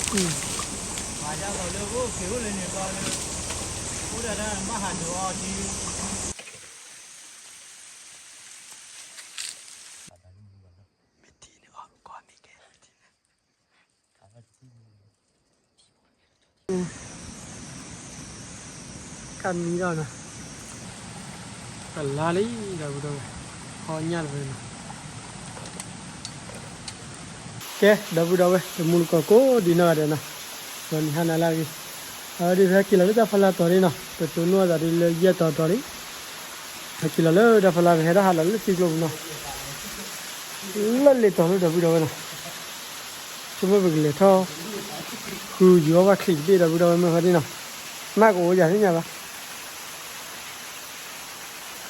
ကွံာ် မၤဒ်သိးလၢအိၣ်က့ၤအိၣ်လၢန့ၣ်ဘျီလၢ အိၣ်ဒၣ်တၢ်မၤဟးဒိးအီၤဒ် မ့ၢ်ထံန့ၣ်အီၤ ကွၢ်မ့ၢ်ကဲ ကမံဒီးနီၤ, ကလါလံ ဒီပုၢ်ဒီဝဲၢ်, ဟီညၣ်တဝဲနီၤ. ကဲ ဒီပုၢ်ဒီဝဲၢ် တမူတကိးကိးဒံးနီၢ်ဂၤဒဲးနီၤ, ဒီးနံၤဟါနၤလၢအဂ့ၤ, အဝဲဒၣ်ဟဲက့ၤလီၤလၢတၢ်ဖီလာ်တီၤလံနီၤ, ပတိၢ်နီၣ်အသးဒ်လၢယဲၢ်တီၤတီၤလံ, ဟဲက့ၤလီၤလၢတၢ်ဖီလာ် ပဟဲထီၣ်ဟးလီၤလၢထံကျိပူၤနီၤ, လၢလ့ၤတီၤလၢဒီပုၢ်ဒီဝဲၢ်နီၤ. ဆိကမိၣ်ပကလဲၤထီၣ် ဃုယီၤဘၣ်ချံးတဘ့ၣ် ဒီပုၢ်ဒီဝဲၢ်မ့ၢ်ဃီဒ်နီၤ, မ့ၢ်ကအိၣ်ယၤသ့ၣ်ညါဘၣ်.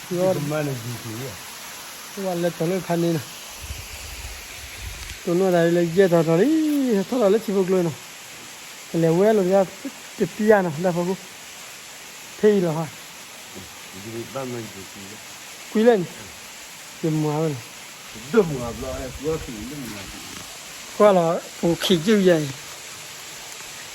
ကမၤန့ၣ် ဝဲလဲၤတီၤလၢဖးန့ၣ်နီၤ, တိၢ်နီၣ်သးလၢယဲၢ်တီၤတီၤလံ, ထီၣ်လီၤလၢထံဖိကျိနီၤ, ကလဲၤဝဲလိာ်တၢ်တပျၢ်နီၤ တၢ်ဖီခိၣ်, ဖဲအံၤလီၤဟါ ကွံာ်လဲၣ်န့ၣ်, ယမၤဝဲလီၤ. ကွၢ်လီၤ ပူၤခံးယုၢ်ယဲၢ်အံၤ,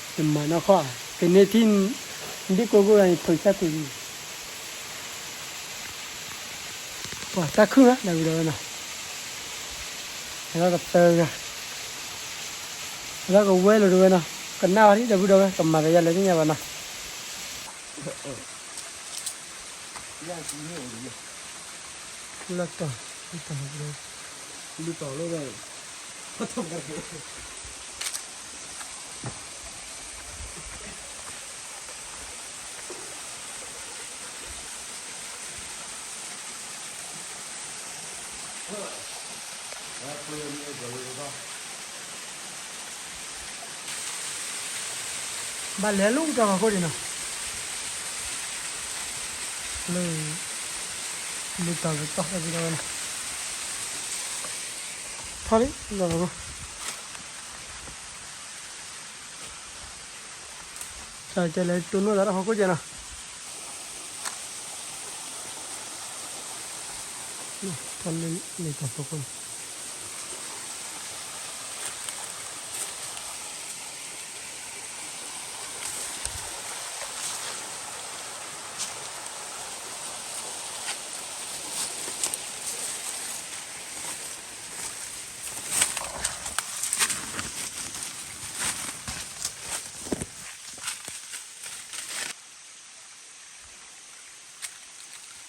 ယမၤနီၢ်ခီၣ်, ကန့ၢ်ထံၣ် ဒ့ၣ်ကိၢ်ကိၢ်ဂၤအံၤ ဖုးစၢ်ကွံာ်လံ, ပှၤတၢ်ခုၣ်ဂၤ ဒီပုၢ်ဒီဝဲၢ်နီၤ, ဟဲထီၣ်ကသၢဂၤ, ဟဲထီၣ်ကဝဲလိာ်တဝဲနီၤ, ကနၣ်ဝဲဒံး ဒီပုၢ်ဒီဝဲၢ် ကမၤသးယါလဲၣ်သ့ၣ်ညါဘၣ်နီၤ. လၢတီၤ, လၢတီၤ, လၢတီၤလၢဝဲ, ဘၣ်လဲၤလူၤတၢ်ဖီခိၣ်ဒံးနီၤ, လၢ, လၢတီၤလၢတီၤ ဒီပုၢ်ဒီဝဲၢ်နီၤ, ထီၣ်လံ လၢတီၤဖီခိၣ် တၢ်ကလဲၤတိၢ်နီၣ်သးတၢ်ဖီခိၣ်ကဲနီၤ, ထီၣ်လၢလၢတ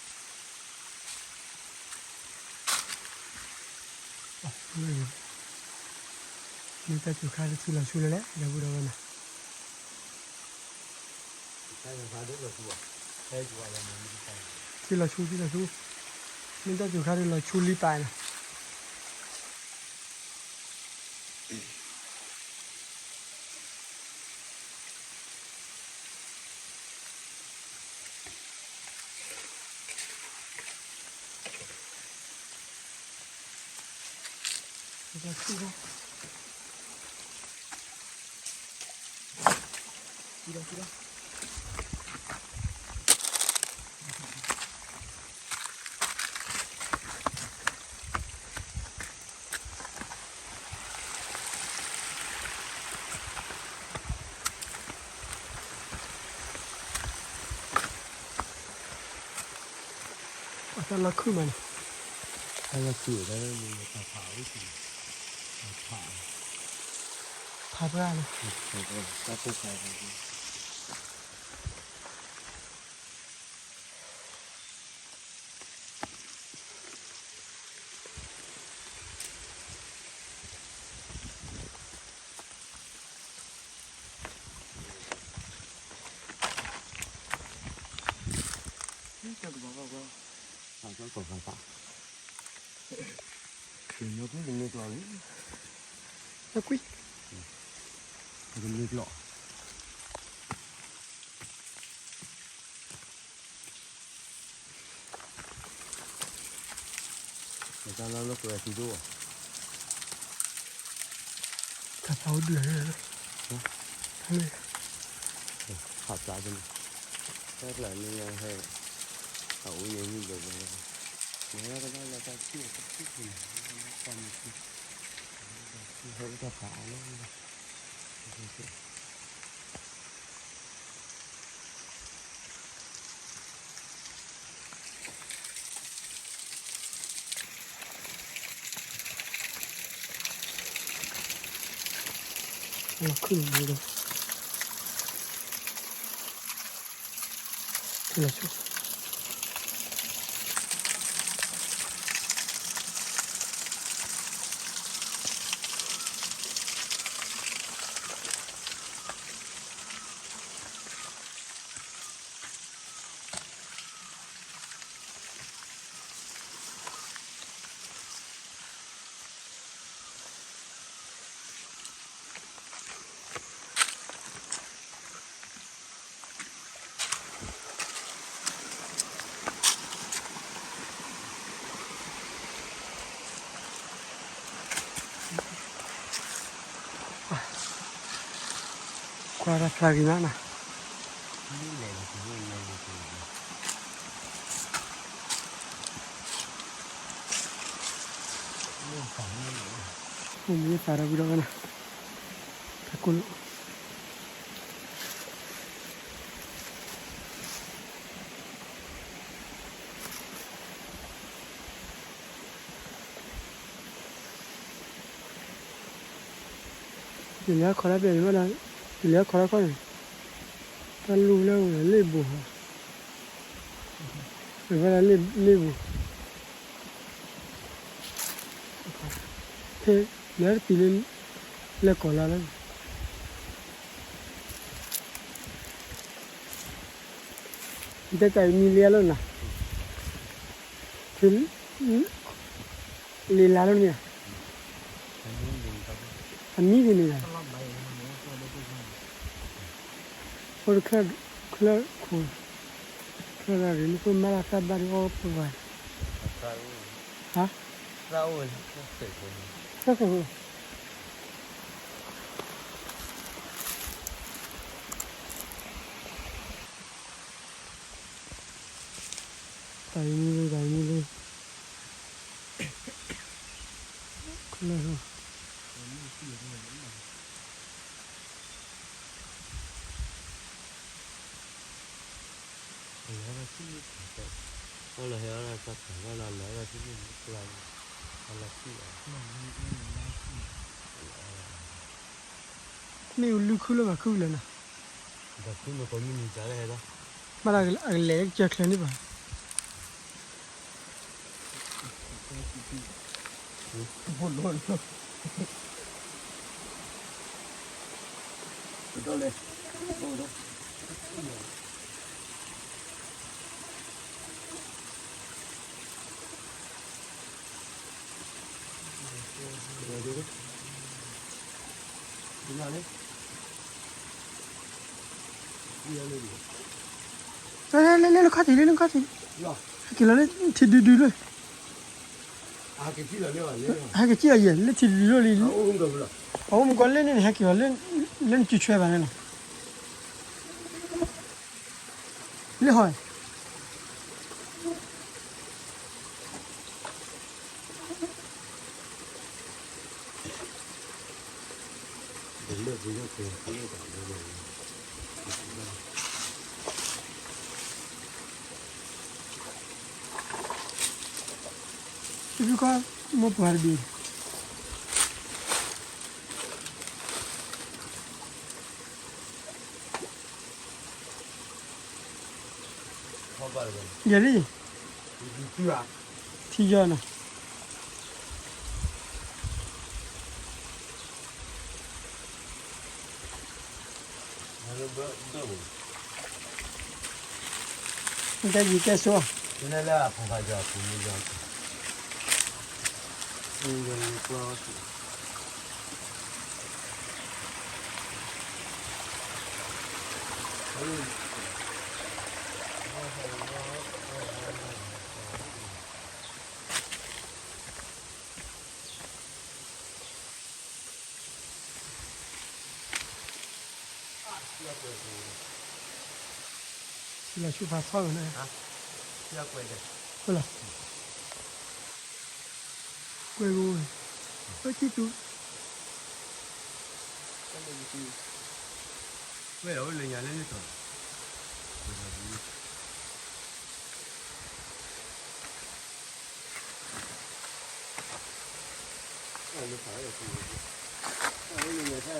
ၢ်ဖီခိၣ်န့ၣ် မ့ၢ်တၢ်စူၤခါတထံလီၤဆူလဲၣ်လဲၣ် ဒီပုၢ်ဒီဝဲၢ်နီၤ, ထံလီၤဆူ ထံလီၤဆူ, မ့ၢ်တၢ်စူၤခါတလီၤဆူလံပာ်နီၤ. အတၢ်လီၤခုၣ်မးန့ၣ်, တၢ်လီၤခုၣ် တၢ်လီၤခုၣ်, ဖး, ဖးပှၢ်လီၤ, တၢ်တိၢ်ဖး တၢ်ကဘီဘီဘီ, တၢ်ကဘီဘီဘီ, ကမ့ၢ်ကျီၢ်လံ, လၢကွံာ်, ကမ့ၢ်ကျီၢ် တၢ်လီၤလၢကွဲၤထံဒိၣ်, တၢ်ဖးအိၣ်ဒုးလၢ, ဖးပျါကန့ၣ်, တၢ်ကျါန့ၣ်ဟဲ, အအိၣ်န့ၣ်မ့ၢ်ဘၣ်ဘၣ်, မ့ၢ်ကဘၣ်လၢတၢ်ထံၣ်တၢ်ထံၣ်န့ၣ်, တၢ်မ့ၢ်ထံၣ်, ဟဲအိၣ်တၢ်ဖးအါလီၤ, လီၤခုၣ်န့ၣ်ဒီး လီၤဆူ ကွၢ်တၢ်ဖျါဂ့ၤမးနီၤ. မ့ၢ်သးဒီးဝံၤဒီးဝဲနီၤ, တၢ်ကိၢ်လိာ် ယလဲၤခီတၢ်ပျဲၢ်န့ၣ်ဘၣ်ဒီး, ယလဲၤခီတၢ်ခီန့ၣ်, တၢ်လူၤလၢဝဲလ့ၣ်ဘိ, ဝဲဒၣ်လ့ၣ်ဘိ, ဖဲလဲၤတပံၤလၢ လဲၤကီၤလါလၢ နတဲတၢ်အံၤမံလံအလီၢ်နီၤ, ဖဲ လံလါလီၤန့ၣ်, အမံဒ်န့ၣ်လီၤ, အိၣ်တချၢ, ချၢခိၣ်, ချၢလၢရ့ၣ်နခိၣ်မၤလၢသၣ်ဘၣ်ဒီးအီၣ်ပှၤ, ဟါ, သၣ်အိၣ်, တၢ်အံၤမံလံ, တၢ်အံၤမံလံ, ချၢ မ့ၣ်အူလုၢ်ခုၣ်လၢဘၣ်ခုၣ်လၢၤနီၤ, မ့ၢ်ဒၣ်အကလဲၤကစၢၢ်ချၢန့ၣ်ဘၣ်. လဲၤလဲၤလဲၤလၢခီၣ်ထံး လၢလၢခီၣ်ထံး, ဟဲက့ၤလီၤလၢထံဒုဒုလၢ, ဟဲက့ၤလီၤယဲၢ် လၢထံဒုဒုလီၤလံ, အအိၣ်မူကီၢ်လၢန့ၣ်န့ၣ် ဟဲက့ၤလီၤလၢ, လၢနစုဆွဲဘၣ်န့ၣ်လီၤ, လၢဟီၣ် တဘျုးကီၢ် မိၢ်ပှၢ်တဘ့ၣ် ယၤလံ, ထံယီၤနီၤ, နတဲယကဲဆိ, လီၤဆူဖးထီၣ်လီၤန့ၣ်, လီၤ, ကွဲၢ်ဂိၢ်, အၢ ကံၣ်တူ, ဝဲၢ်လီၤဝဲလၢညါလၢန့ၣ်ထီၣ်, လၢဖးဝဲလၢညါ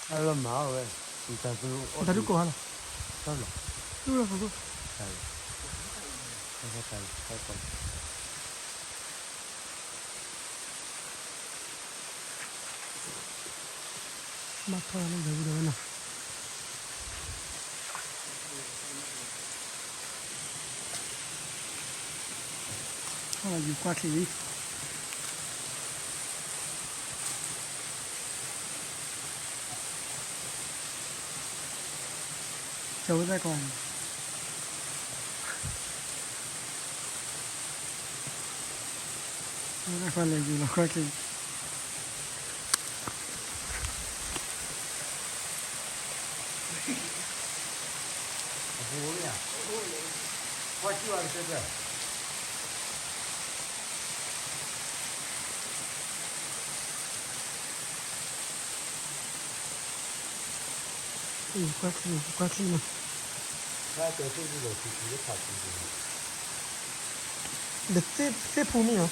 တၢ်လၢမၤအီၣ်ဝဲ တၢ်ဒုးကိးဟါလီၤ, တၢ်လီၤ, တၢ်လီၤ, တၢ်လီၤ, တၢ်လီၤ, မၤထီၣ်လၢယၤဝံၤဒီးဝဲနီၤ. ထီၣ်လီၤယူၤကွၢ်ချံလံ, ကၠီဝဲတၢ်ကွၢ်န့ၣ်, ဝဲတၢ်ကွၢ်လဲၤယူၤလီၤကွၢ်ချံ ကွၢ်ချံ, ကွၢ်ချံနီၤ, ဒီးသ့ၣ်ဖူမ့ၢ်နီၤ,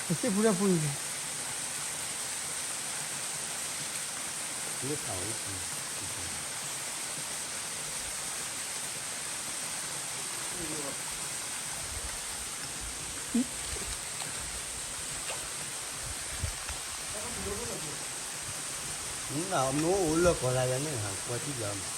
ဒီးသ့ၣ်ဖူတၢ်ဖူအံၤ, မ့ၢ်အိၣ်လၢကီၢ်လၢ်ယၤန့ၣ် ကွၢ်ထံၣ်ယၤမး.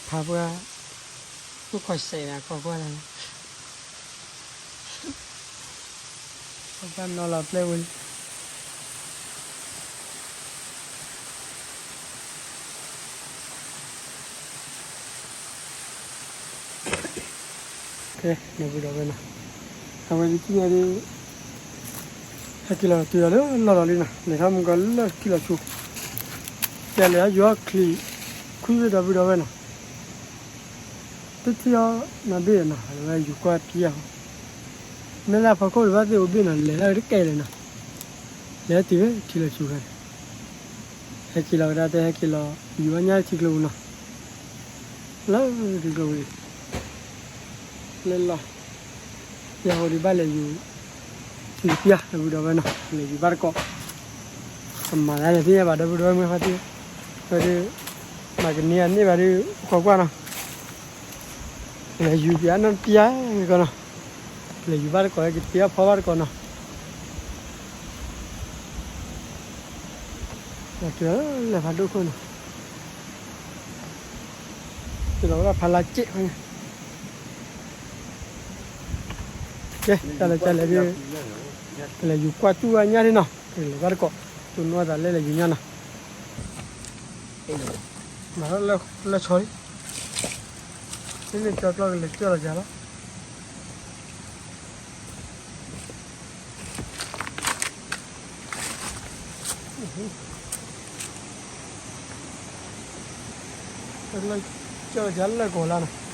ဖးပှၢ်, အိၣ်ခိးစဲးနၤ ခိးကွၢ်လၢ, ခိးကွၢ်နီၤလီၤပျဲၢ်ဝဲလံ. ကဲ ဒီပုၢ်ဒီဝဲၢ်နီၤ, အဝဲယထံၣ်ညါဒ် ဟဲက့ၤလီၤတုၤလီၤလၢလီၢ်လီၤလံနီၤ, လဲၤထီၣ်မုၢ်ကီၤလၢထံလီၤဆူ, ကလဲၤယူၤအီၣ်ချံခွံဝဲ ဒီပုၢ်ဒီဝဲၢ်နီၤ, တထံၣ်အီၤနီတဘ့ၣ်နီၤ, အဝဲယူၤကွၢ်တံၢ်အီၤ, မ့ၢ်လၢအဖီခိၣ်တဘၣ်သ့ၣ်အိၣ်ဘ့ၣ်နီၤ, လဲၤလၢတကဲလဲၣ်နီၤ, လဲၤတုၤဝဲထံလီၤဆူခါန့ၣ် ဟဲက့ၤလီၤကဒါတဲ ဟဲက့ၤလီၤ ယူၤအီၣ်ညၣ်ထံကျိပူၤနီၤ, လၢထံကျိပူၤလံ, လၢလီၢ်, ယဟိဒံးဘၣ်လဲၤယူၤ, ယူၤပျၢ် ဒီပုၢ်ဒီဝဲၢ်နီၤ, လဲၤယူၤဘၣ်တကိး, ကမၤလၢလဲၤသ့ၣ်ညါဘၣ် ဒီပုၢ်ဒီဝဲၢ်မုၢ်ဃါသ့ၣ်, ဝဲဒၣ်, မၤကန့ၢ်အန့ၢ်ဘၣ်ဒုး ခိးကွၢ်နီၤ, လဲၤယူၤပျၢ်နီၢ်ပျၢ်ကီနီၤ, လဲၤယူၤဘၣ်တကိး ကတ့အီၣ်ဖီဘၣ်တကိးနီၤ, လဲၤဖးဒိၣ်ခိၣ်နီၤ, ကလီၤဝဲဒၣ်ဖးလါစဲး, ကဲ တၢ်လဲၤကလဲၤဒုး, လဲၤယူၤကွၢ်တူၢ်ဝဲညၣ်ဒ်နီၤ, လဲၤဘၣ်တကိး, တိၢ်နီၣ်သးလဲၤလဲၤယူၤညၣ်နီၤ, မၤထီၣ်လၢဆီလံ, မ့မ့ၢ်ကၠီကျီၢ်ကလဲၤကၠီလီၤယၤလီၤ. ကၠီယၤလၢကီၢ်လၢနီၤ.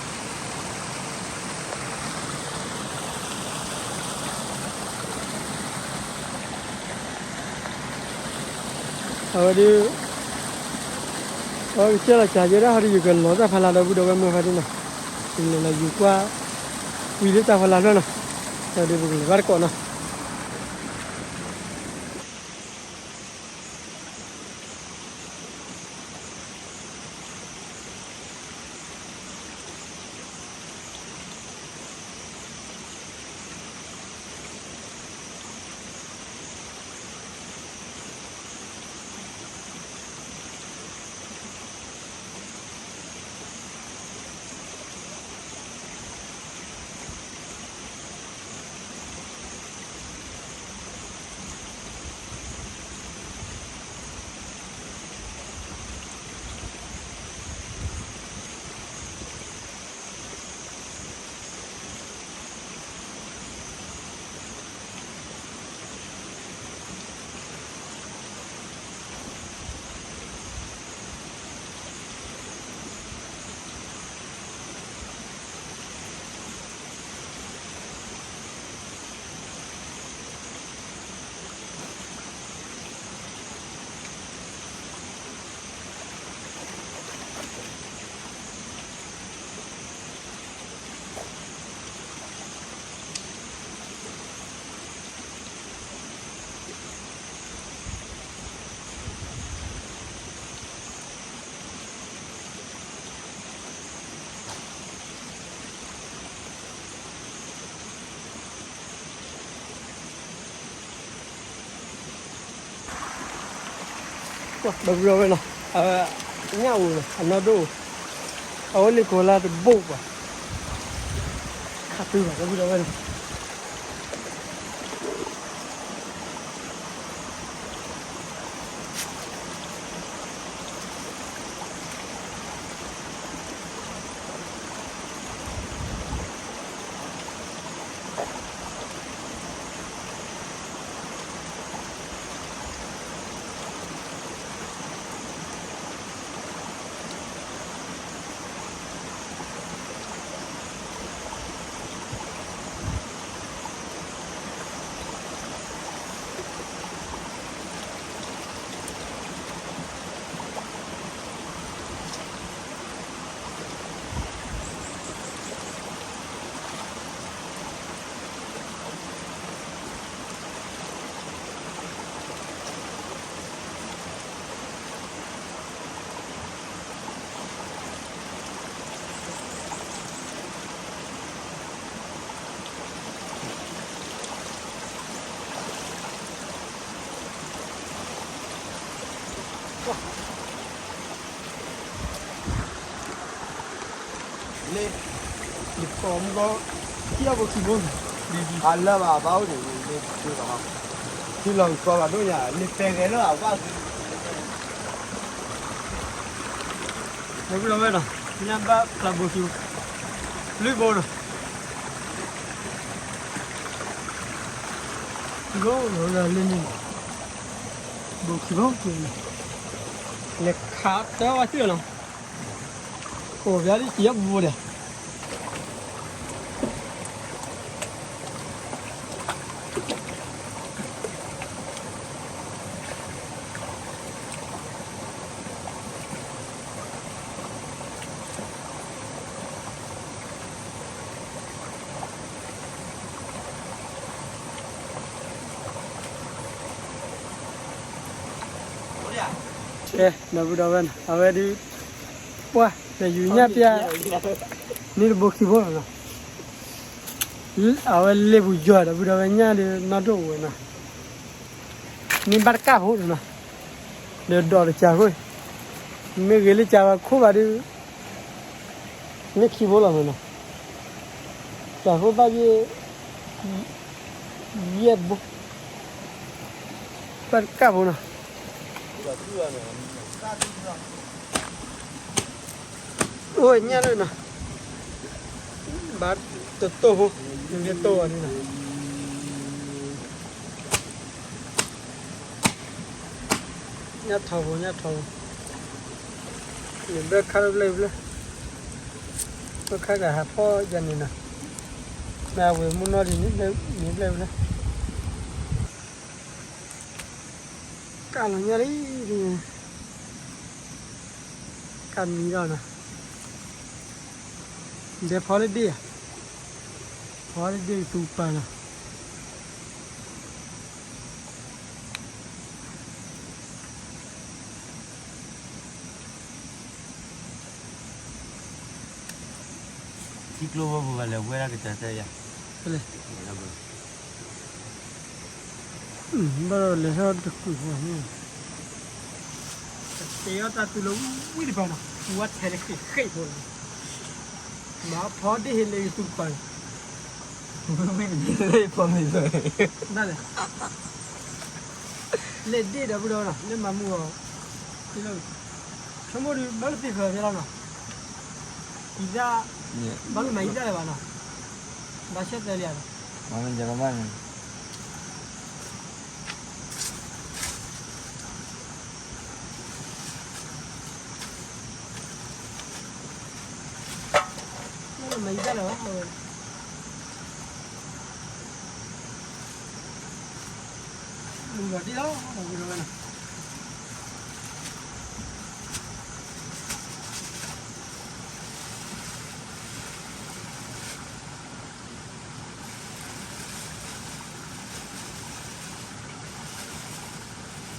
တ အဝဲဒုး အဝဲကစၢၢ်လီၤစၢ်ယဲဒၣ်ဟီဒုး ယကလီၤတၢ်ဖးလၢ်ဒီပုၢ်ဒီဝဲၢ်မုၢ်ဖါဒုးနီၤ, ယလဲၤလီၤယူၤကွၢ် ကွံာ်လၢတၢ်ဖးလၢ်ဖျၢၣ်နီၤ, ဒီးဒုးပကလဲၤဘၣ်တကိးနီၤ. ဒီပုၢ်ဒီဝဲၢ်နီၤ, အဝဲ ညၣ်အိၣ်နီၤ, အနီၢ်ဒိၣ်အိၣ်, အဝဲလ့ၣ်ကီၤလါတဘိၣ်ပှၤ, ခးတုၤဘၣ် ဒီပုၢ်ဒီဝဲၢ်နီၤ. လၢ ယကိးမူကီ ထံၣ်အီၣ်ဘိခံဘိ, အလၢဘၣ်ဘၣ်အိၣ်န့ၣ် လၢ ထံလီၤကီဘၣ်ဒိၣ်ညါ လၢပဲဂဲၤလၢအဘၣ် ဒီပုၢ်ဒီဝဲၢ်နီၤ, ညၣ်ဘၣ်ဖျါဘိခံဘိ, လွံၢ်ဘိနီၤ, ဘိလၢလၢန့ၣ်, ဘိခံဘိ, လဲၤခးတၢ်ဝဲသ့ၣ်နီၤ, ကိးပျါဒ်ယဘိဒီး ကဲ ဒီပုၢ်ဒီဝဲၢ်နီၤ, အဝဲဒုး ပှၢ် လဲၤယူၤညၣ်ပျါ န့ၢ်တဘိခံဘိလီၤနီၤ, အဝဲလ့ၣ်ပူၤယီၤ ဒီပုၢ်ဒီဝဲၢ် ညၣ်ဒုးနီၢ်ဒိၣ်ဝဲနီၤ, န့ၢ်ဘၣ်တကၣ်ဖိနီၤ, ဒီးဒိးတကၢ်ခိၣ်, မ့ၢ်ဂ့ၤလၢကၢ်ဘၣ်ခိၣ်ဘၣ်ဒုး န့ၢ်ခံဘိလီၤမ့ၢ်နီၤ, ကၢ်ခိၣ်ဘၣ်ယဲၢ်, ယဲၢ်ဘိ, ဘၣ်တကၣ်ဖိနီၤ, အိၣ်ညၣ်လၢနီၤ, ဘၣ်တတိၢ်ဖိ, တတိၢ်ဘၣ်ဒုးနီၤ, ညၣ်ထီဘိ ညၣ်ထီဘိ, န့ၣ်ဘျၢခါတဘျၢဘျၢ, ဘျၢခါကဟးဖီၣ်ယၤန့ၣ်နီၤ, မ့ၢ်အဝဲမုၢ်နီၢ်ဒ်န့ၣ် န့ၣ်ဘျၢဘျၢ. ကၢ်လီၤညါလံ, ကၢ်မံလီၤနီၤ, ဒဲဖီလၢဒ့ၣ်, ဖီလၢဒ့ၣ်ကသူပာ်နီၤ. ထံကျိဝဲပူၤဘၣ်လဲၤဝဲဒၣ်ကတၢၢ်တၢၢ်ယၤ, ဘၣ်ဒီးလဲၤထီၣ်တကုၢ်ဃီန့ၣ်, တ့အီၣ်တၢ်သူလၢဝံၣ်တပၤနီၤ, ဝဲထဲလၢဃ့ၢ်ဃ့ၢ်ဖိလီၤ, မၤဖီဒ့ၣ်ဟ့လၢကသူပာ်, ဝံၣ်တပၤလၢဖီမ့ၢ်ဖဲ, ဒ်လဲၣ် လဲၤဒ့ၣ်ဒီပုၢ်ဒီဝဲၢ်နီၤ, လၢမၤမုၢ်ဂီၤ, ဆိကမိၣ်ဒုး ဘၣ်လၢသ့ၣ်ဃၢၤဖဲလီၤနီၤ, အံသၣ်, ဘၣ်လၢမၤအံသၣ်လၢၤဘၣ်နီၤ, ဘၣ်ဆၣ်သၢလံဧါနီၤ, မ့ၢ်ကဘၣ်န့ၣ် မၤအံသၣ်လၢၤဘၣ်, မုၢ်ဂီၤဒ့ၣ်လီၤ,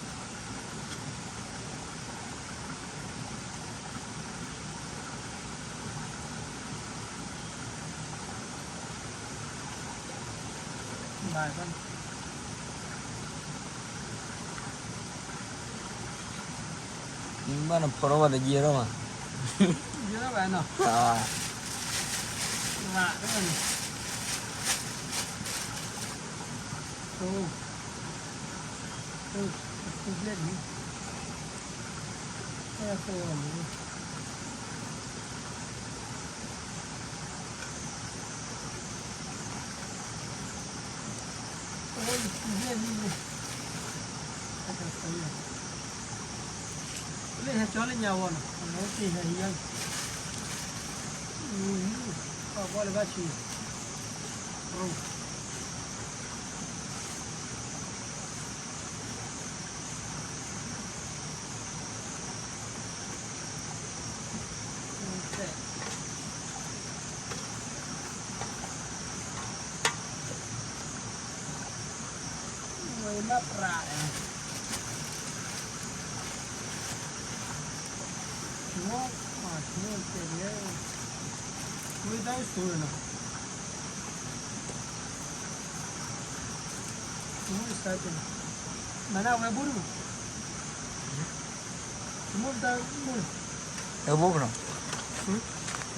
ဝဲနီၤ. ဘၣ်နဖီထီၣ်ဘၣ်တယဲၢ်ထီၣ်မး, ယဲၢ်ထီၣ်ဘၣ်နီၤ, ဘၣ်, အိ, အိ, ဘျဲၣ်န့ၣ်, အဲၣ်သိးအီၤန့ၣ် လၢဟဲကၠီလၢညါဝဲနီၤ, အဝဲသ့ၣ်ဟဲဟံးယါ, ပှၤကွၢ်လၢဘၣ်ဆူ, ဝဲဘၣ်ပြး, ဝဲ, ဝဲ, ဝဲတၢ်အိၣ်ဆိးနီၤ, မၤနၢ်ဝဲဘိၣ်တဘိၣ်, မ့ၢ်တၢ်အိၣ်ဆိး, အ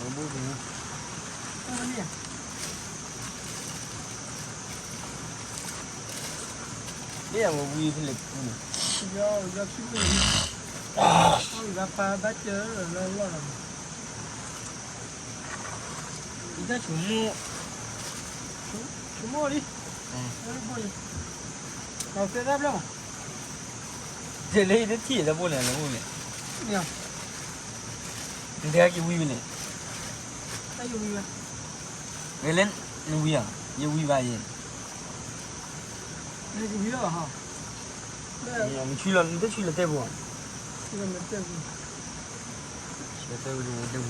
ဘိၣ်ကနီၤ, အဘိၣ်ကနီၤ, မ့ၢ်အဝဲဝံၤဖဲလဲၣ်, ယီၤခံဘိၣ်, ယီၤပၢ်ဘၣ်ကၢလီၤလီၤလီၤ, ယဆိကမိၣ်, ဆိကမိၣ်လံ, ဘိၣ်လံ, လီၤသဲတၢ်ဘျီမး, တဲလၢယတထံၣ်လၢဘိၣ်န့ၣ်လၢဘိၣ်န့ၣ်, နတဲက့ၤဝံၤဝဲန့ၣ်, တၢ်ယဝံၤဝဲ, ဝဲလၢ, နဝံၤဧါ, ယဝံၤဘၣ်ယဲ, နကဝံၤလီၤဘၣ်ဟီ, နဆူလီၤ နတဆူလီၤတဲပူၤ, ဆူလီၤတဲပူၤ, ဆူလီၤတဲပူၤ,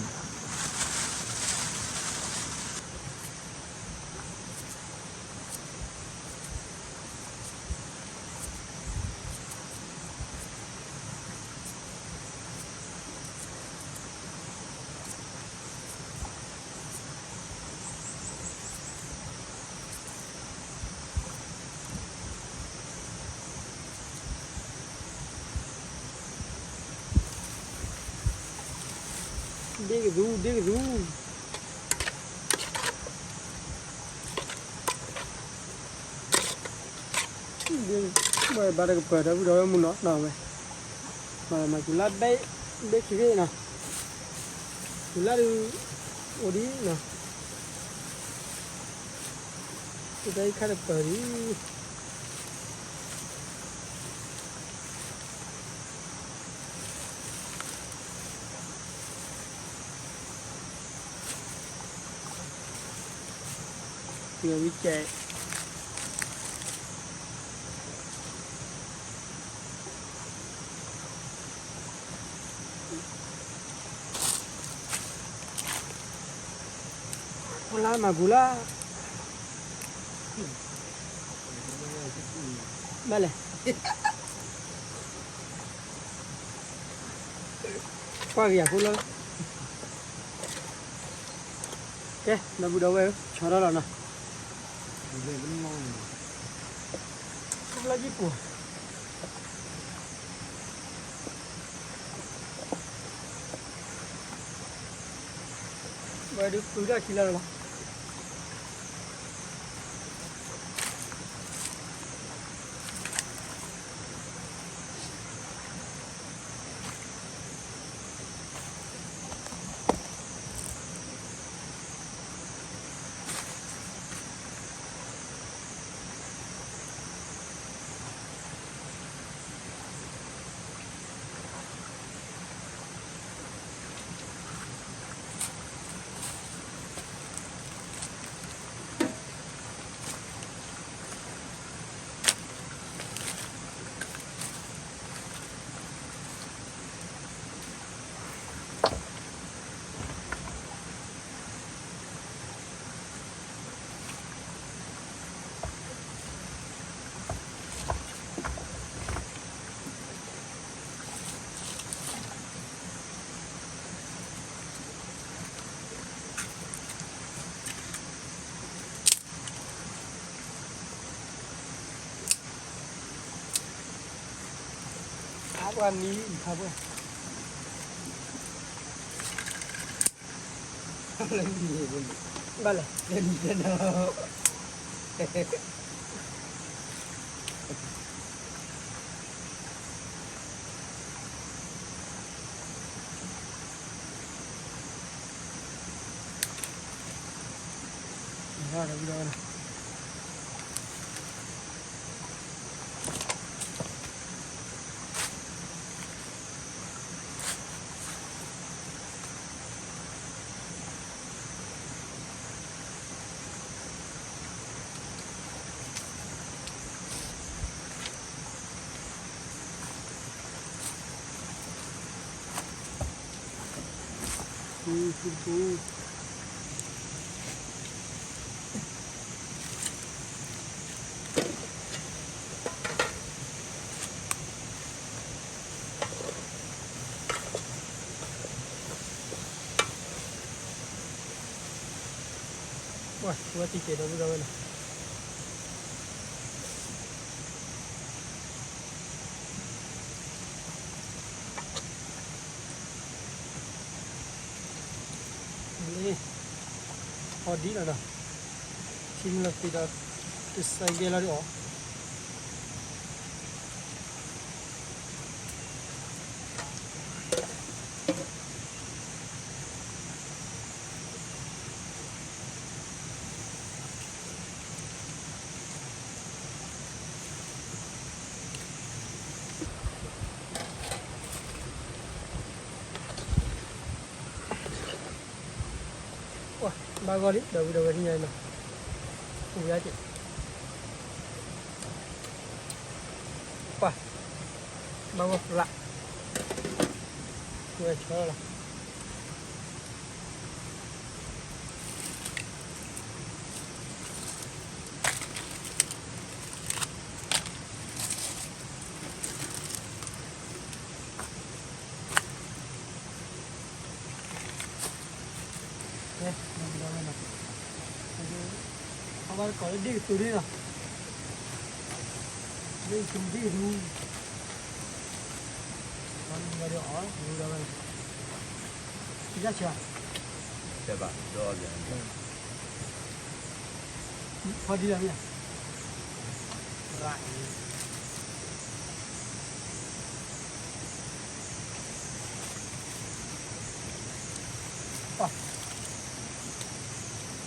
ဒ့ၣ်ကသူ ဒ့ၣ်ကသူ, ဘၣ်တကပၤဒီပုၢ်ဒီဝဲၢ်မုၢ်နီၤနီၤဝဲ, မၤမၤစူၤလၢဘဲ, ဘဲခံဘ့ၣ်နီၤ, စူၤလၢဒုး, အိၣ်ဒံးနီၤ, တၢ်အံၤခါတပၤဒံး အ ဝံကဲ ပူလါမၤပူလါ ဘၣ်လဲၣ် ကွၢ်က့ၤယၤဖိလၢ ကဲ ဒီပုၢ်ဒီဝဲၢ်ဧၢ ဆီထီၣ်လီၤနီၤ လၢယပူၤ ဝဲဒုးပုၢ်တၢ်ခံလၢာ်လီၤ အပှၤမံၤဖးပှၢ် ဘၣ်လဲၣ် ဝဲတံၢ်ကဲးဒီပုၢ်ဒီဝဲၢ်လီၤ န့ၣ် အီၤဒ်လီၤဒီး ထံမ့ၢ်လီၤသ့ဒီး တစဲးကဲလီၤဒ်အီၤ ဘၣ်ဂီၢ်လံ ဒီပုၢ်ဒီဝဲၢ်သ့ၣ်ညါနီၤ ပူၤယါက့ၤ ပှၤ ဘၣ်ဂီၢ်ဖျး ဝဲဆီလီၤ အဝဲကိးလၢဒ့ၣ်ကသူဒ့ၣ်လီၤ ဒ့ၣ်ကသူဒ့ၣ်ကသူ အီၤ ယါဆၢ တဲဘၣ်ဒီး ဖီဒံလီၤမ့ၢ် အီၣ်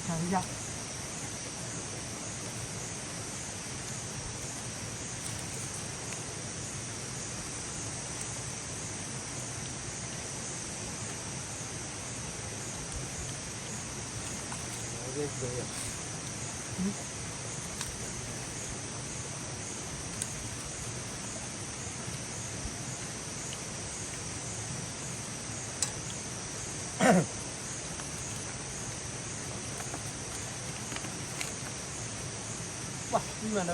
ဆၣ်ယါ မ့ၢ် ပှၤမၤဒီးဘျီ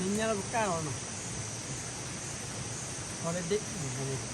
နညါလၢပကၢ်လီၤနီၤ,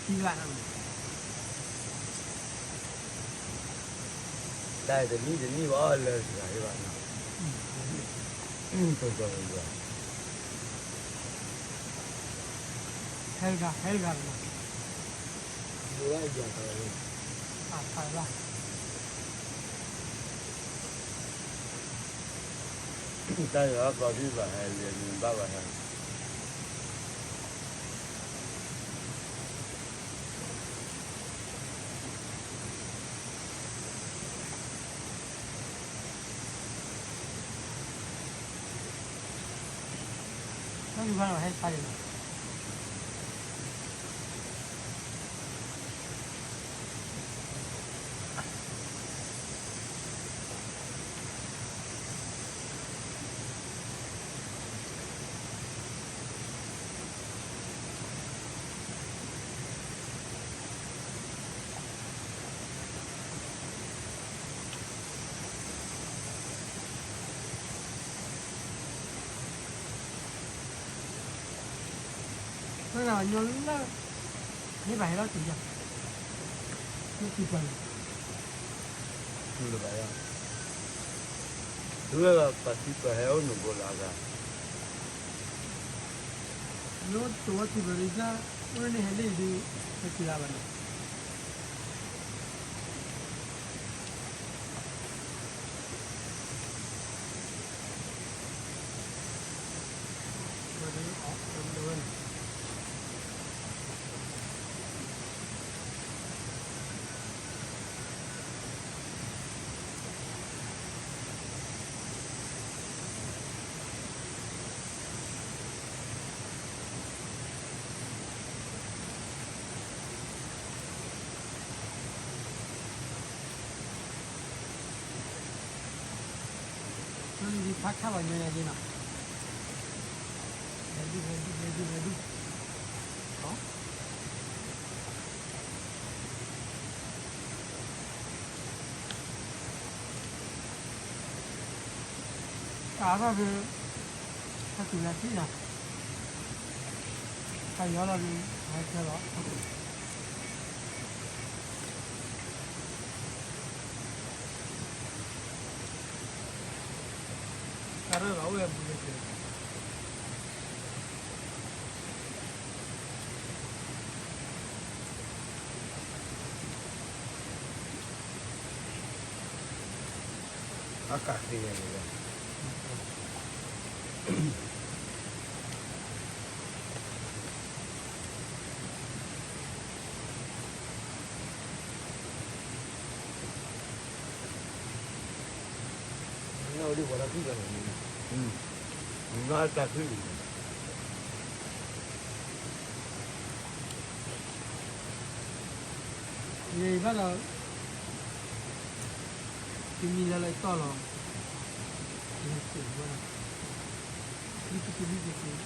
ဟီလဒ့ၣ်န့ၣ် ပှၤ ပှၤခံဂၤန့ၣ် တၢ်တနံၣ်တနံၣ်ဘၣ်လၢစှၤဘၣ်နီၤ, ကီကီကီ, ဟဲတဂၤ ဟဲတဂၤလီၤ, တၢ်ယွၤကီၢ်ဒံးဘၣ်ဟဲလၢနဘၣ်ဘၣ်ဟဲ တၢ်ယူၤဘၣ်လီၤ ဟဲဖးဒံးလီၤ. တၢ်ညီလၢ မ့ၢ်ဘၣ်ဟဲလီၤတုၤယၤ, မ့ၢ်တုၤပှၤန့ၣ်, တုၤလၢဘၣ်ယၤ, တုၤလၢပှၤထံပှၤဟဲအိၣ်နုာ်ဘိလၢအဂၤ, လၢတိၤဝဲတုၤဘၣ်ဒ်ကၢ်, အိၣ်န့ၣ်ဟဲလၢအံၤဒုး, ဟဲတုၤလၢဘၣ်န့ၣ် ဖးခါဘၣ်ညီညီနီၤ, ဟဲဒု ဟဲဒု ဟဲဒု ဟဲဒု, တၢ်ထီၣ်ဖဲ ဟဲတုၤလၢထံၣ်နီၤ, တၢ်ယီၤလီၤဒုး ဟဲခဲလီၤ, တၢ်ရၢၢ်လီၤအိၣ်ဝဲပူၤန့ၣ် အကးသ့ဝဲန့ၣ်လီၤ. နတၢ်ခုၣ်န့ၣ် ယဘၣ်ဒီး တမံၤလၢလၢတီၢ်လီၤ,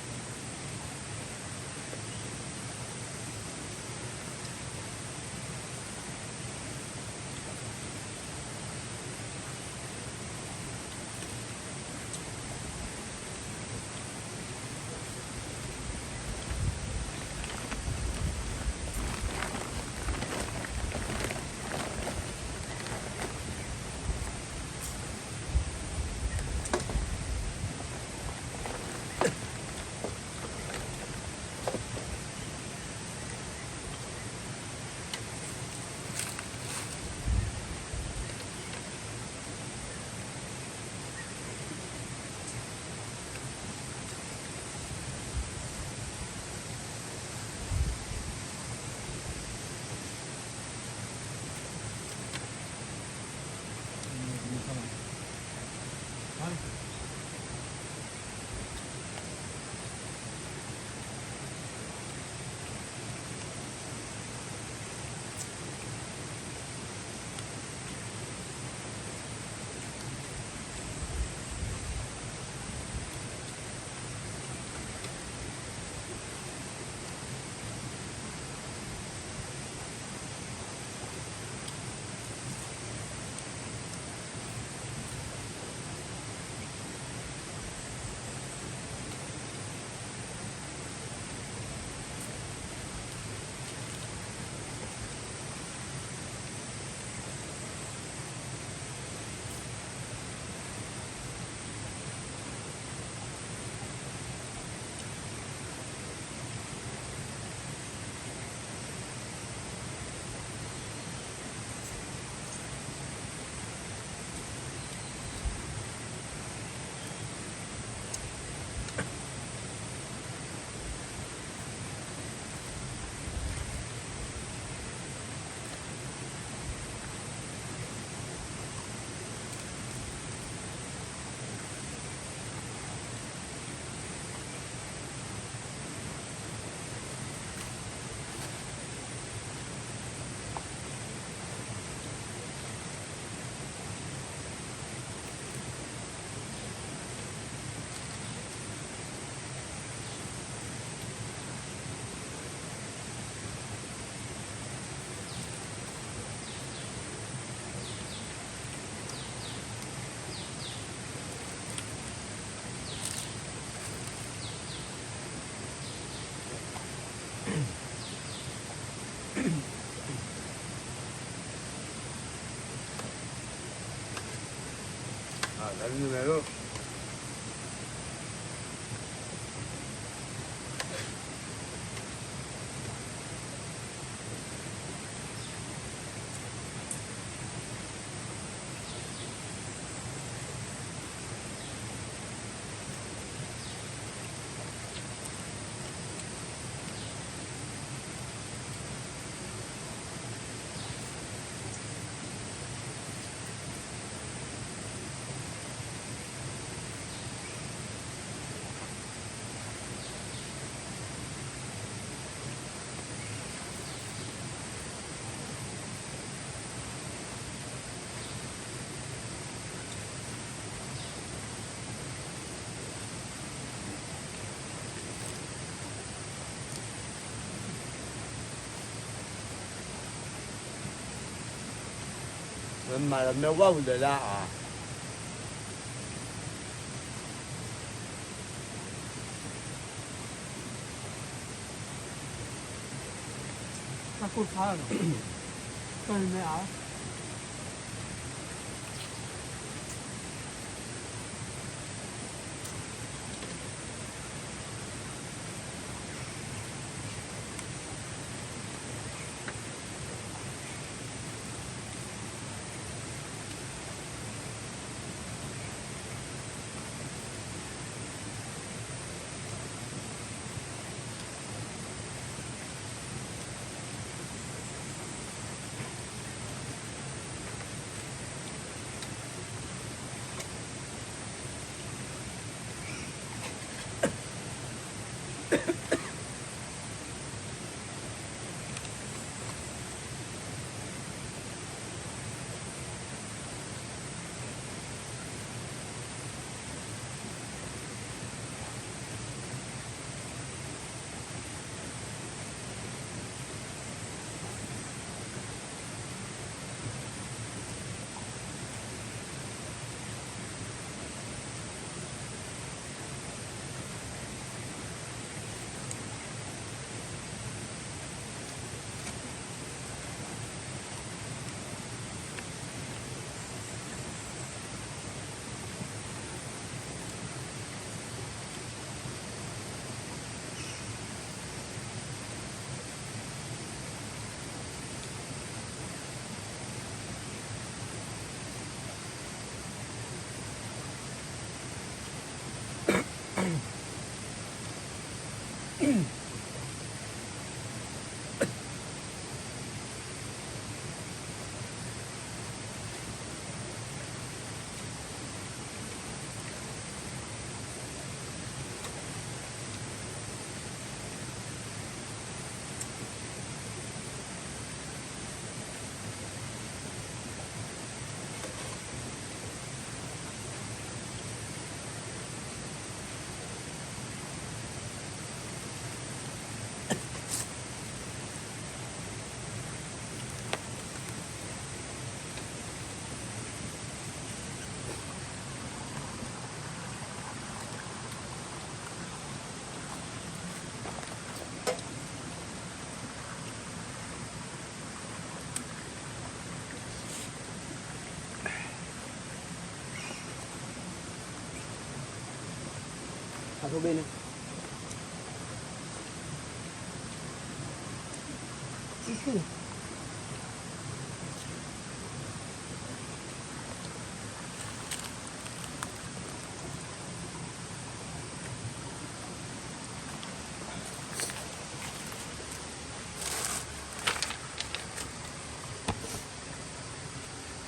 လၢစဲးဝဲဒၣ်, လံပတလံပတ မၤလၢမ့ၢ်ဝဲဝံၤလၢ်လၢ်အါ, တၢ်ကိၢ်ဖးလီၤ, တၢ်မ့ၢ်အါ. အထိၣ်ဘ့ၣ်န့ၣ်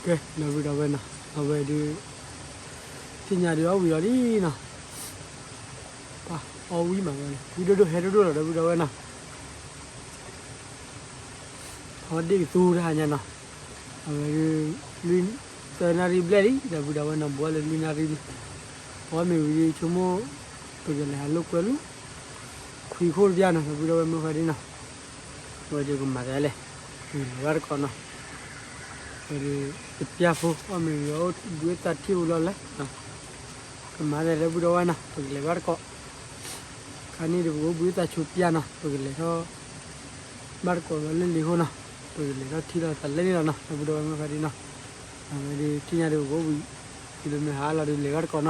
ကဲ ဒီပုၢ်ဒီဝဲၢ်နီၤ အဝဲဒုး သ့ၣ်ညါဒုးအီၣ်ဝံၤလီၤလံနီၤ ပှၤအီၣ်ဝံၤမးဝဲန့ၣ် ဝံၤဒိၣ်ဒိၣ်ဟဲဒိၣ်ဒိၣ်လီၤ ဒီပုၢ်ဒီဝဲၢ်နီၤ အဝဲဒ့ၣ်ကသူတဟါညါနီၤ အဝဲဒုး လွံၢ် သၢနၣ်ရံၣ်ဘျဲၣ်လံ ဒီပုၢ်ဒီဝဲၢ်နီၤ ဘူးလၢလွံၢ်နၣ်ရံၣ်လံ အီၣ်မ့ၤဝံၤဒုးဆိကမိၣ် ပကလဲၤဟးလိာ်ကွဲလၢ ခွံခိၣ်တဘျီနီၤ ဒီပုၢ်ဒီဝဲၢ်မုၢ်ဃါဒ်နီၤ အဝဲဒုးကမၤသးလဲၣ် ပကလဲၤဘၣ်တကိးနီၤ အဝဲဒုး တပျၢ်ဖိ အီၣ်မ့ၤဝံၤအိၣ်ဘှံးသးထံၣ်ဝံၤလီၤလဲၣ် ကမၤသးဒီပုၢ်ဒီဝဲၢ်နီၤ ပကလဲၤဘၣ်တကိး ခါန့ၣ်ဒီးပကအိၣ်ဘှံးသးဆူပျၢ်နီၤ ပကလဲၤထီၣ် ဘၣ်တကိးလၢလံာ်ဃိနီၤ ပကလဲၤထီၣ်ထံၣ်လီၤသးလဲၣ်န့ၣ်လီၤနီၤ ဒီပုၢ်ဒီဝဲၢ်မုၢ်ဃါဒ်နီၤ အဝဲဒုးထံၣ်ညါ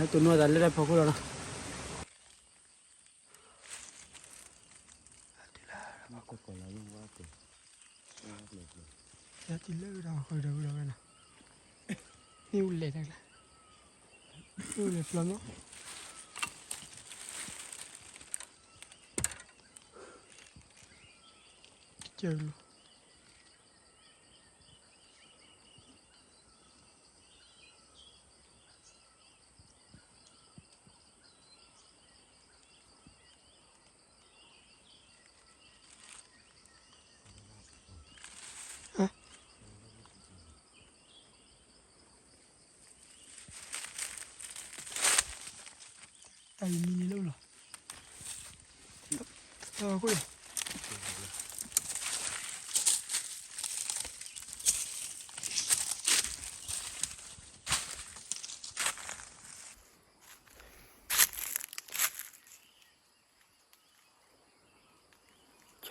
ဒီးပကအိၣ်ဘှံး တုၤလၢမ့ၢ်ဟါလီၤဒုးလဲၤဘၣ်တကိးနီၤ လဲၤတိၢ်နီၣ်သးလၢတၢ်ဖီခိၣ်လီၤနီၤ ယၤတုၤလၢဝဲဒၣ်ဃုာ်ဒီးဝဲဒၣ်ဝဲနီၤ မ့ၣ်အူ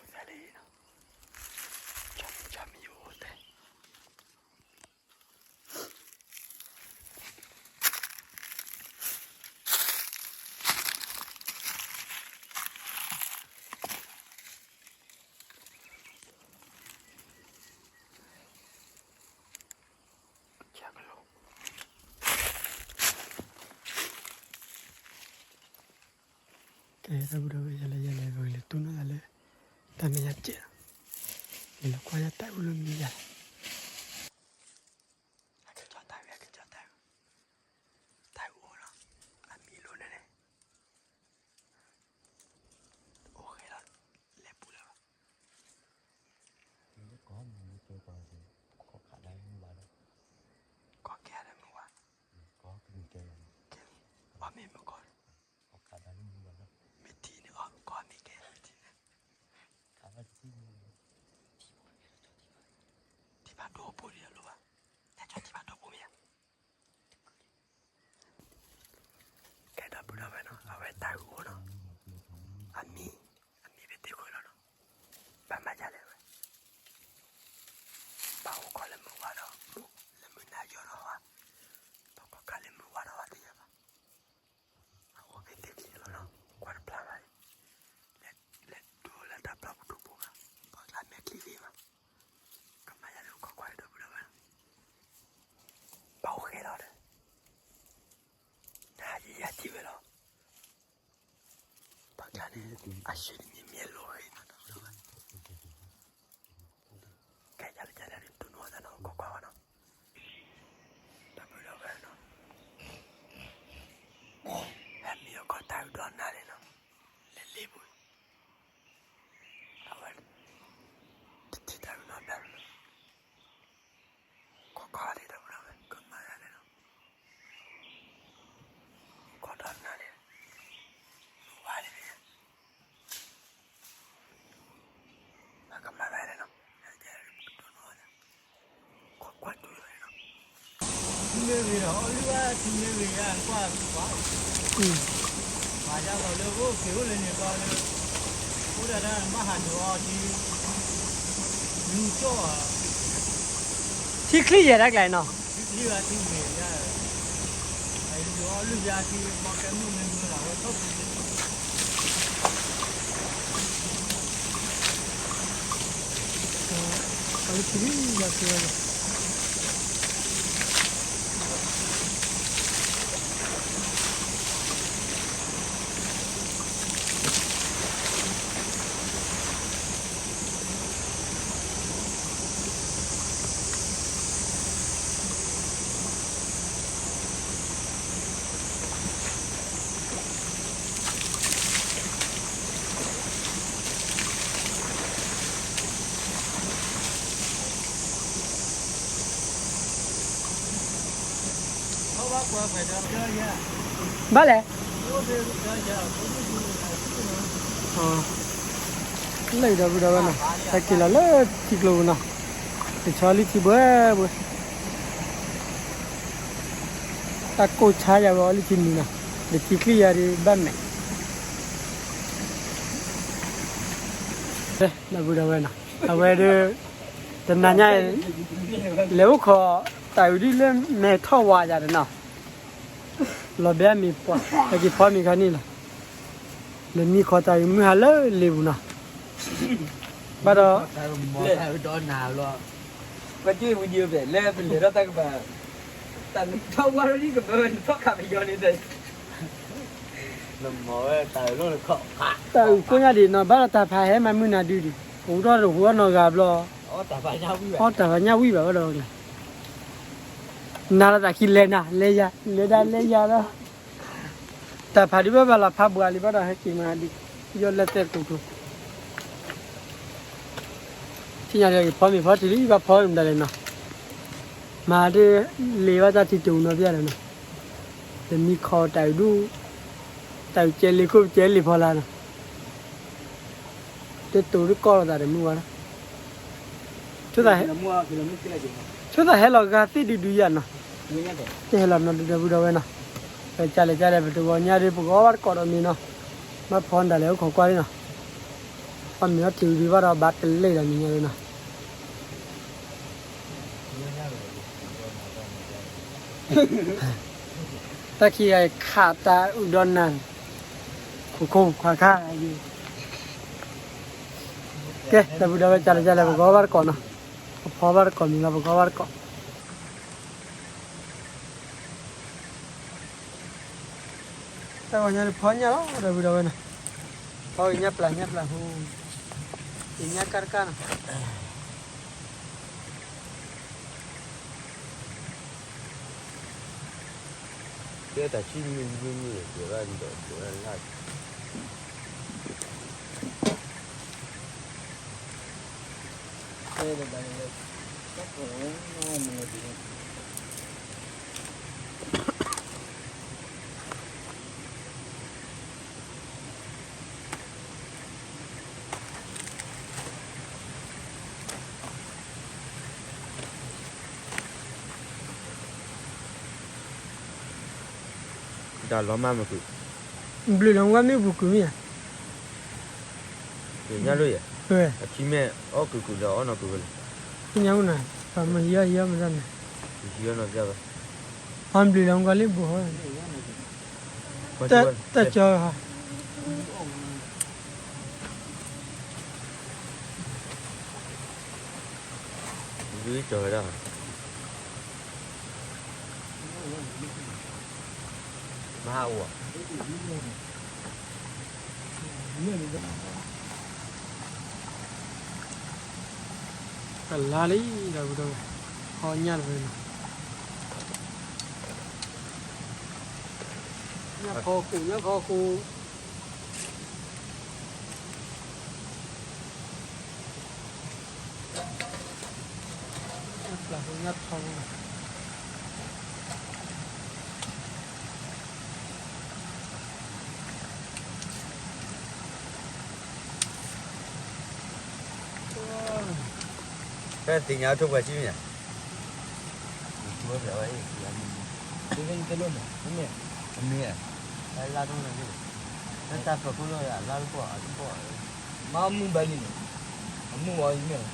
လဲၤတၢ်ကျါ မ့ၣ်အူလဲၤဖျီမး ကၢလီၤ တၢ်အံၤမံန့ၣ်လၢလီၤ တၢ်ဝဲခိၣ်လီၤ ကဲ ဒီပုၢ်ဒီဝဲၢ် ယလဲၤယလဲၤ ပကလဲၤတူၢ်နီၣ်သးလၢ တၢ်မဲာ်ညါစဲးလီၤ လဲၤလီၤကွၢ်ယတၢ်အူလၢမံယၤ အကစီၣ်တၢ်ဝံၤ အကစီၣ်တၢ်ဝံၤ တၢ်အူအိၣ်လီၤ အမံလိၤန့ၣ်န့ၣ် အိၣ်ဃဲလီၤ လဲၤပူၤလၢၤဘၣ် ကီၢ်ကဲလၢမုၢ်ဝါ ကဲလံ အီၣ်မ့ၤမုၢ်ကီၢ် မ့ၢ်ထံန့ၣ် အီၣ်ကီၢ်မ့ၢ်ကဲ မ့ၢ်ထံန့ၣ် ထံဘၣ်ဒိဖိဒံးအလိၤဘၣ် တၢ်ကၠီထံဘၣ်ဒိဖိမ့ၢ်ဧါ ကဲဒီပုၢ်ဒီဝဲၢ်နီၤ အဝဲတၢ်ဂုၢ်အိၣ်နီၤ အမံၤ အမံၤဖဲသ့ၣ်ဃုာ်လီၤနီၤ ဘၣ်မၤဒ်လဲၣ်ဝဲ ဘၣ်အိၣ်ခိးလၢမုၢ်ဝါဒီး လၢမုၢ်နၤယီၤဒီးဝါ ဘၣ်ကီၢ်ကးလၢမုၢ်ဝါဒီးဝါတယၢၤဘၣ် အအိၣ်ဖဲသ့ၣ်ခံလီၤနီၤ ကွၢ်တဖျါဘၣ် လဲၤဒိလၢတၢ်ပျီပူၤဒိၣ်ပူၤဘၣ် ပှၤကျါမဲာ်ချံဂ့ၤဘၣ် ကမၤယၤလၢကီၢ်ကွၢ်ဒီပုၢ်ဒီဝဲၢ်နီၤ ဘၣ်အိၣ်ဃဲလီၤဒီး နဟးယံၤယၤထံၣ်ဝဲလီၤ ပှၤကျါန့ၣ် အဆံးတမံၤမံၤအလိၤဂ့ၤနီၤ ဒီပုၢ်ဒီဝဲၢ် ကဲယၤလၢယၤလၢတူၢ်နီၣ်သးနီၤ ကီၢ်ကွၢ်ဝဲနီၤ ဒီပုၢ်ဒီဝဲၢ်နီၤ ဟဲမံအီၣ်ကီၢ်တၢ်အုးဒီးနၤန့ၣ်နီၤ လဲၤလ့ပူၤ အဝဲ တထံၣ်တၢ်အုးနီတဘျီ ကီၢ်ကွၢ်ဒံးဒီပုၢ်ဒီဝဲၢ် ကမၤယၤလဲၣ်နီၤ ကီၢ်ဒီးနၤန့ၣ် ဝါန့ၣ် အကမၤဝဲလဲၣ်နီၤ ကွၢ်ကွၢ်တူၢ်ဝဲနီၤ ထံမ့ၢ်ဂ့ၤဒီး အီၣ်လုၢ်ဘၣ်ထံမ့ၢ်ဂ့ၤယါ ကွၢ်ကွၢ် မၤယါလီၤလၢအိၣ်က့ၤအိၣ်လၢန့ၣ်ကွၢ်လၢ အိၣ်ဒၣ်တၢ်ဘၣ်ဟးဒိးအီၤထံ လူကၠီၣ်ဧါ ထံချံယဲၢ်တၢ်ကျဲနီၤ ထံချံဘၣ်ထံမ့ၢ်ယါ အလူ ဘၣ်လဲၣ်, လၢဒီပုၢ်ဒီဝဲၢ်နီၤ, ဟဲက့ၤလီၤလၢထံကျိပူၤနီၤ, တဆီလံထံဘှဲဘှဲ, တၢ်ကိၢ်ဆါယၤဝဲအီၤလံထံမံၤနီၤ, ဒီးထံချံယၤဒ်ဘၣ်မဲာ်, ဒီပုၢ်ဒီဝဲၢ်နီၤ, အဝဲဒၣ် တနၤညါအံၤ လဲၤအိၣ်ခိးတၢ်အုးဒ်လၢမဲာ်ထီၣ်ဝါယၤဒီးနီၤ, လီၤဘဲအမံၤပှၤ ဟဲက့ၤဖီမ့ၤခါန့ၣ်လီၤ, လဲၤမံခီတၢ်အုးမုၢ်ဟါလၢလ့ပူၤနီၤ, ဘၣ်ဒီး ပက့ၢ်ဝံၤဒံးဘဲၣ် လၢပလဲၤထီၣ်တၢ်ကပၤ တၢ်ထီၣ်ဝါဒ်ကမၢနထီၣ်ခးပယီၤန့ၣ်ဒီး တၢ်အုးကိးညါဒံးနီၤ, ဘၣ်ဒီးတၢ်ဖးဟဲမၤမုၢ်နၤဒုဒံး, ပအိးထီၣ်တဟူးထီၣ်နီၢ်ဂၤဘျီ, အီတၢ်ဖးညၣ်ဝံၣ်ဘၣ်ဝဲဒီးကျဲ, နၤလီၤတၢ်ခံလဲၤနၤ လဲၤယၤ လဲၤဒၣ်လဲၤယၤလီၤ, တၢ်ဖးဒုးဘၣ်ဘၣ်လီၤဖးဘှါလံဘၣ်ဒီးဟဲက့ၤမၤဒံး, ယီၢ်လၢသဲၣ်ကိးကျိ ထံၣ်ညါဒီးက့ၤဖီမ့ၤဖီထံလံ ဘၣ်ဖီမ့ၤဒၣ်လဲာ်နီၤ, မၤဒ်လ့ဘၣ်တၢ်ထံတိၤနီၤပျၢ်ဒီးနီၤ, တမံခီတၢ်အုးဒူၣ်, တၢ်အုးကဲလ့ခိၣ်ကဲလ့ဖီလာ်နီၤ, တတိၤတကီၢ်လိာ်သးဒီးမုၢ်ဝါလီၤ, ဆိသးဟဲလီၤဂာ်သ့ၣ်ဒုဒုယၤနီၤ, တဟဲလီၤနီၤဒုဒီပုၢ်ဒီဝဲၢ်နီၤ, ပကလဲၤကလဲၤပတဂီၤညါဒီး ပကအီၣ်ဘၣ်တကိးဒီးမ့ၤနီၤ, ဘၣ်ဖီဒၣ်လဲာ်အိၣ်ခိးကွၢ်လံနီၤ, အီၣ်မ့ၤအီထံဝံၤဒံးဘၣ်ဒီးဘၣ်တလဲၤဒီးမ့ၤညါလံနီၤ တၢ်ခံဂၤအံၤခးတၢ်အုးဒီးနၤ, ခိၣ်ခိၣ်ခွါခါ, ကဲ ဒီပုၢ်ဒီဝဲၢ် ကလဲၤကလဲၤ ပကအီၣ်ဘၣ်တကိးနီၤ, ပဖီဘၣ်တကိးမ့ၤလီၤ ပကအီၣ်ဘၣ်တကိး တၢ်ဂီၤညါန့ၣ်ဖီညၣ်လီၤ ဒီပုၢ်ဒီဝဲၢ်နီၤ, ဖီက့ၤညၣ်ပျၢ်ညၣ်ပျၢ်ဟူ, က့ၤညၣ်ကၢ်တကၢ်နီၤ ကဲတၢ်ဆံမုၢ်မုၢ်မုၢ် ကဲဘၣ်ဒီးကဲဘၣ်လၢ် တၢ်လီၤမၢ်မ့ၢ်ကွံာ်, ဘျုးလီၤဝါမ့ၢ်ပူၤကွံာ်မ့ၢ်ဧါ, ညါလိၣ်ယဲ, အထံမဲာ်အီၣ်ကွံာ်ကွံာ်ဒီးအီၣ်နီၤကွံာ်ဝဲလဲၣ်, ညါဝဲနၤ, ပှၤမ့ၢ်ဟံးအီၣ်ဟံးအီၣ်မ့ၢ်တၢ်န့ၣ်, ဟံးအီၣ်နီၤပျၢ်ဝဲ, အဘျုးလီၤဝါလၢပူၤဟီ, တၢ်ကၠီဧါ ဒ်ကၠီဝဲဒၣ်, မဟါအိၣ်ဧါ, ကလါလံ ဒီပုၢ်ဒီဝဲၢ်, ဟီညၣ်တဝဲနီၤ, ညၣ်ဖီခိၣ် ညၣ်ဖီခိၣ် ညၣ်ပျၢ်ဖိညၣ်ထီဖိ, ဖဲသ့ၣ်ညါထိၣ်ပှဲၤဆံမ့ၢ်ဧါ, မ့ၢ်, မ့ၢ်, လါတမ့ၢ်, လၢတၢ်ပၢၤခိၣ်လိာ်ယၤ လါတပီၢ်အတပီၢ်, မ့ၢ်မုၢ်ဘၣ်လံန့ၣ်, အမုၢ်ဝဲအံၤမ့ၢ်,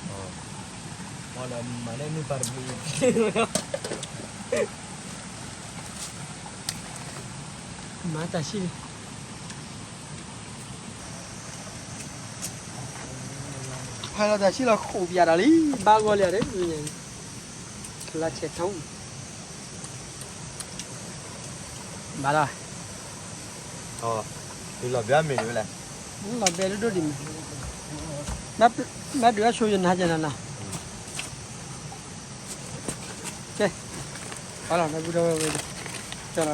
မ့ၢ်ဒီးမၤလၢမုၢ်ပၢ်တဘျုးအံၤ, မၤတၢ်ဆံၣ်လံ, ဖဲလီၤတၢ်ဆံၣ်လီၤဃိးပၠးဒီးလံ, ဘၣ်ဂီၢ်လံဒီး, ကလါဆဲးထီၣ်, ဘၣ်လီၤ, လီၤဘဲမ့ၢ်ဝဲလဲၣ်, လီၤဘဲလၢဒိၣ်ဒံးမ့ၢ်, ဘၣ်ဒုးအဆိယနၤကနၤနီၤ, ကဲ, အလီၤ နၢ်ဘူဒီးဝဲဝဲ, ကၠီလီၤလံ,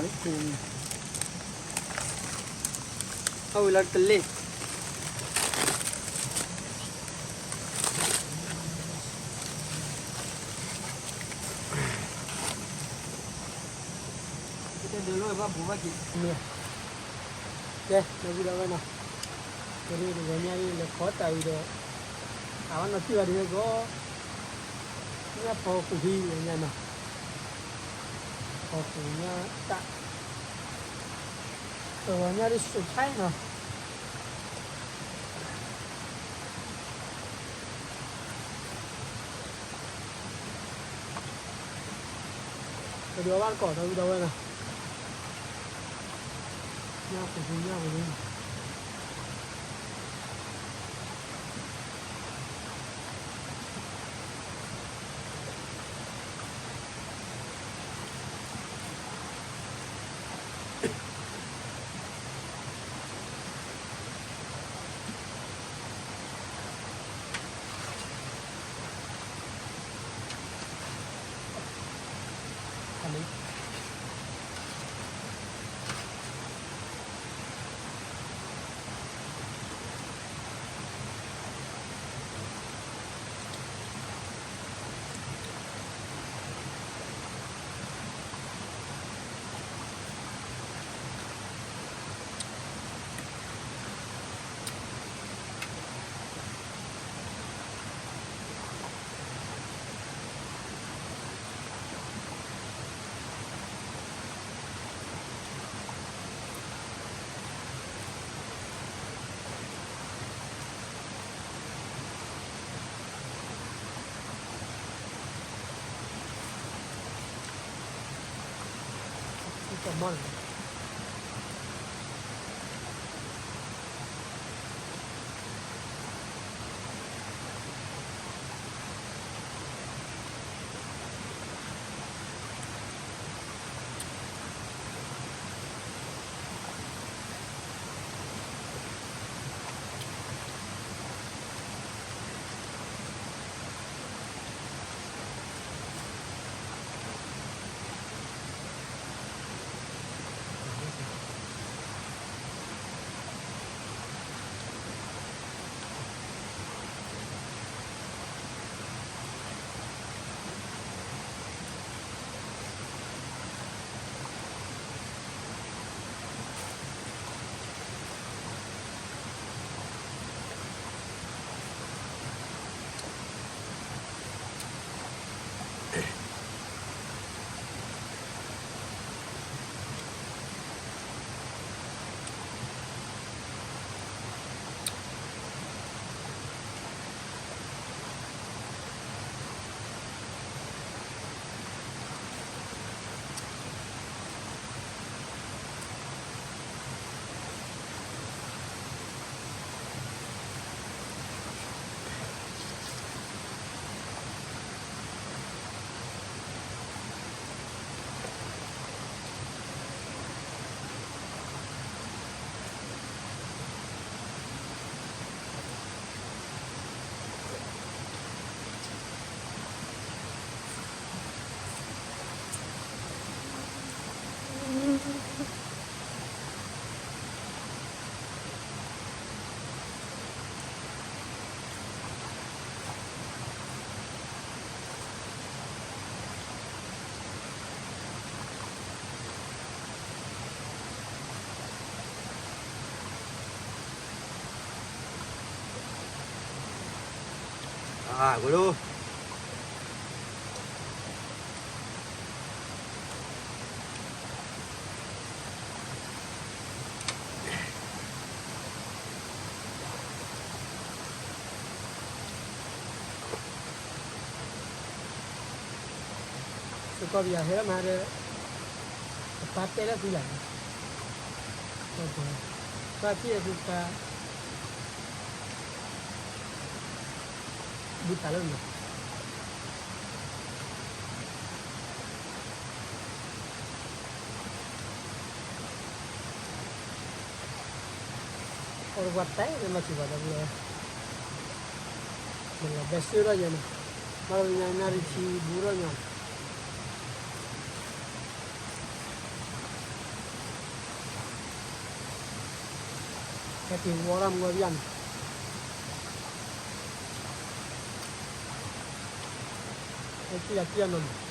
အဝဲလီၤတလ့ၢ် ကဲ, နၢ်ဘူဒီးဝဲနီၤ, တဂီၤညါအံၤ လဲၤခိးတၢ်ဝံၤဒီး, အဝဲနီၤထံၣ်ဘၣ်တဂ့ၤကီး, ညၣ်ဖီကူၣ်ဖံညါနီၤ, ဖီကူၣ်ညါတၢ်, တဂီၤညါဒ် surprise နီၤ ပဒုးအီၣ်ဘၣ်တကိးဒီးဝံၤဒီးဝဲနီၤ, ညၣ်ပူၤပူၤညၣ်ပူၤပူၤ, အါ ကလိ စ့ၢ်ကီးပယီၤဟဲလၢမၤဒီး ပပၢ်တဲလၢသုလၢ်န့ၣ်, ပှၤ ပှၤထံၣ်အဃိသတး ဘုသးလၢမး အီၣ်တပှၢ်တဲလၢမၤစၢၤဘၣ်ဒီး မ့ၢ်လီၤဘဲစၢၤထီၣ်ယဲန့ၣ် မၤလီၤညါနၣ်ရံၣ်ဆံဘူးထီၣ်ညါ ဟဲက့ၤဝီတၢ်မုၢ်ဂီၤယါန့ၣ် ဟဲက့ၤယၤက့ၤယၤနီၤနီၤ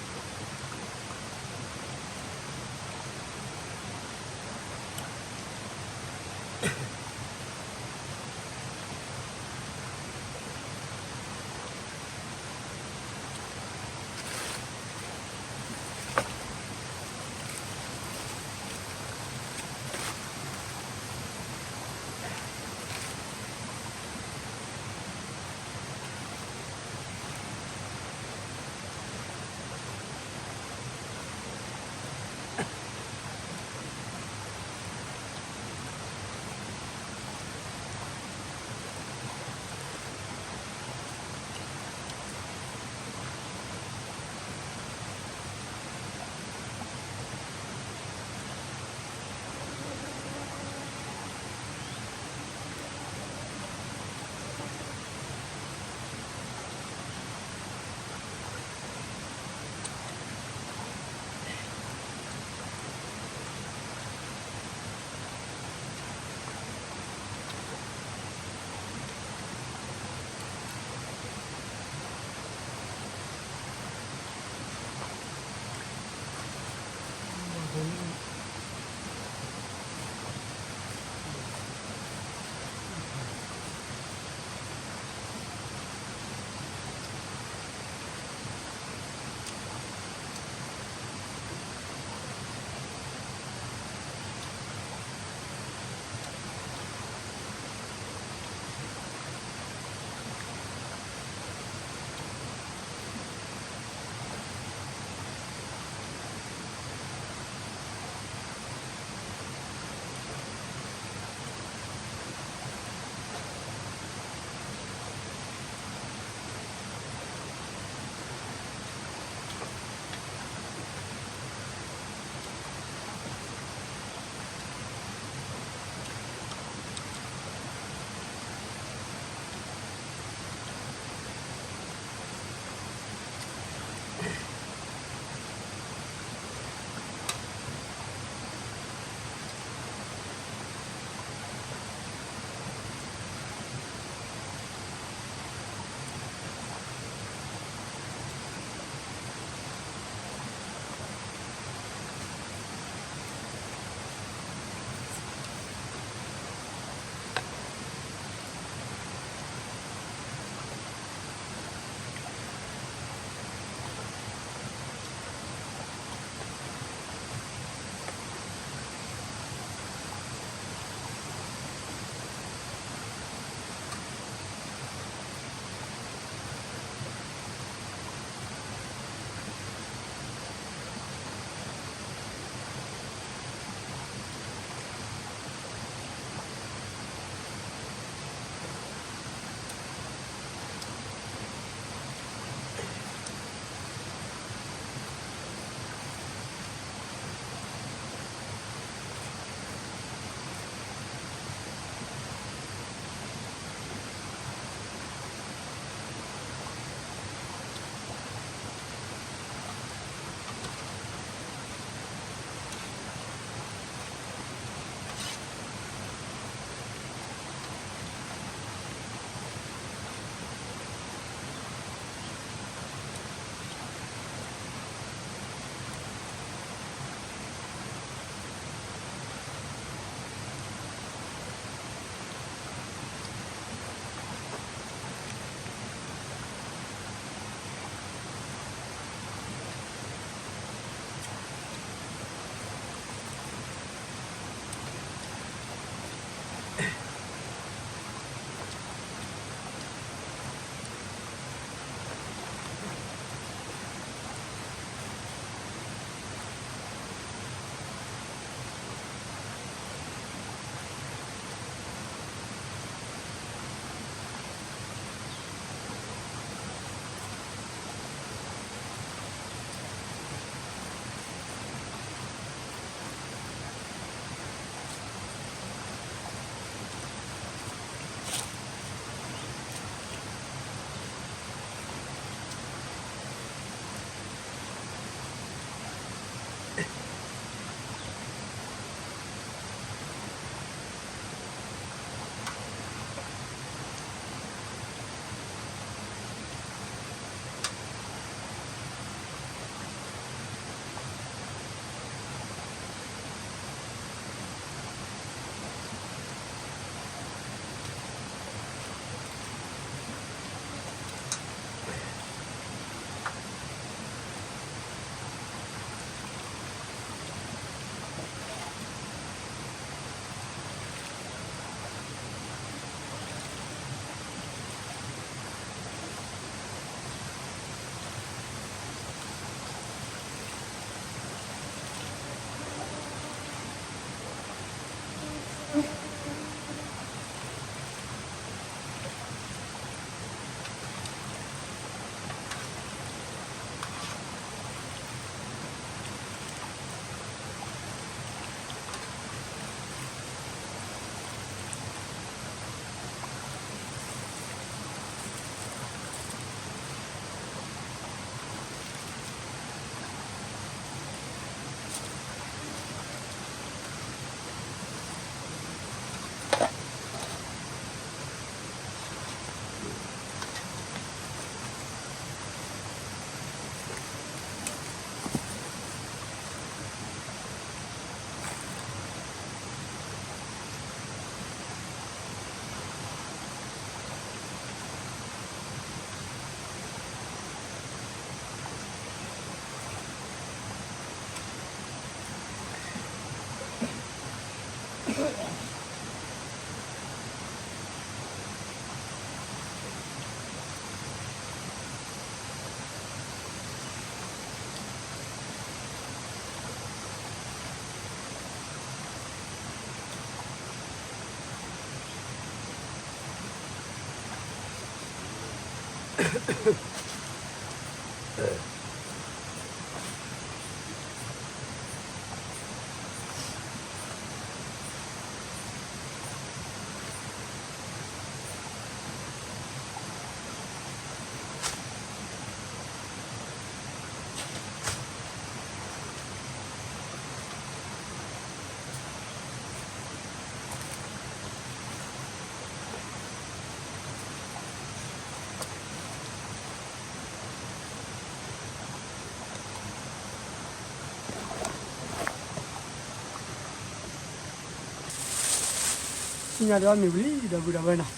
ဆူညါဒုးအီၣ်မ့ၤဝံၤလံ ဒီပုၢ်ဒီဝဲၢ်နီၤ,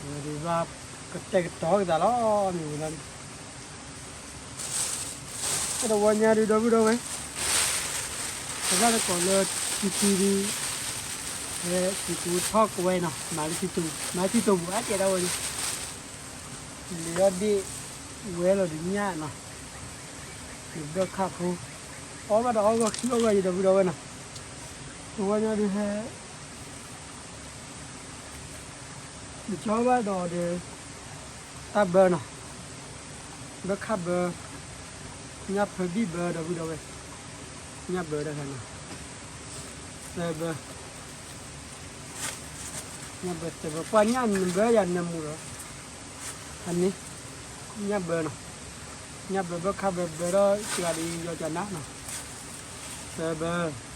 ဝဲဒုးဘၣ်ကတဲာ်ကတီၤကသးလီၤ မ့ၢ်ဝံၤလီၤန့ၣ်, တဝီညါဒုး ဒီပုၢ်ဒီဝဲၢ်, ပဘၣ်တကိးလၢထံခံဒုး, ဟဲစံးကူထီၣ်ကဝဲနီၤ, မၤလၢထံတိာ်, မၤထံတိာ်ပူၤအါကဲဒၣ်ဝဲဒုး, လံာ်အီၣ်ဒ့ၣ်ဝဲလီၤဒုးညၣ်နီၤ, ဒုးဘၣ်ခၣ်ဖိ, အီၣ်ဘၣ်ဒီးအီၣ်ဂီၢ်ခံအီၣ်ဂီၢ်ယံၤ ဒီပုၢ်ဒီဝဲၢ်နီၤ, တဝီညါဒုးဟဲ ယကၠီဘၣ်ဒီးဒီး တၢ်ဘၢနီၤ, ဘၢခၣ်ဘၢ, ညၣ်ဖၢဘံၣ်ဘၢ ဒီပုၢ်ဒီဝဲၢ်, ညၣ်ဘၢတခါနီၤ, သၢဘၢ, ညၣ်ဘၢသၢဘၢ ပှၤညၣ်နဘၢယၤနမူဒီး, အန့ၣ်, ညၣ်ဘၢနီၤ, ညၣ်ဘၢဘၢခၣ်ဘၢဘၢဒီးစှၤဒီးယီၤကနၣ်နီၤ, သၢဘၢ ယ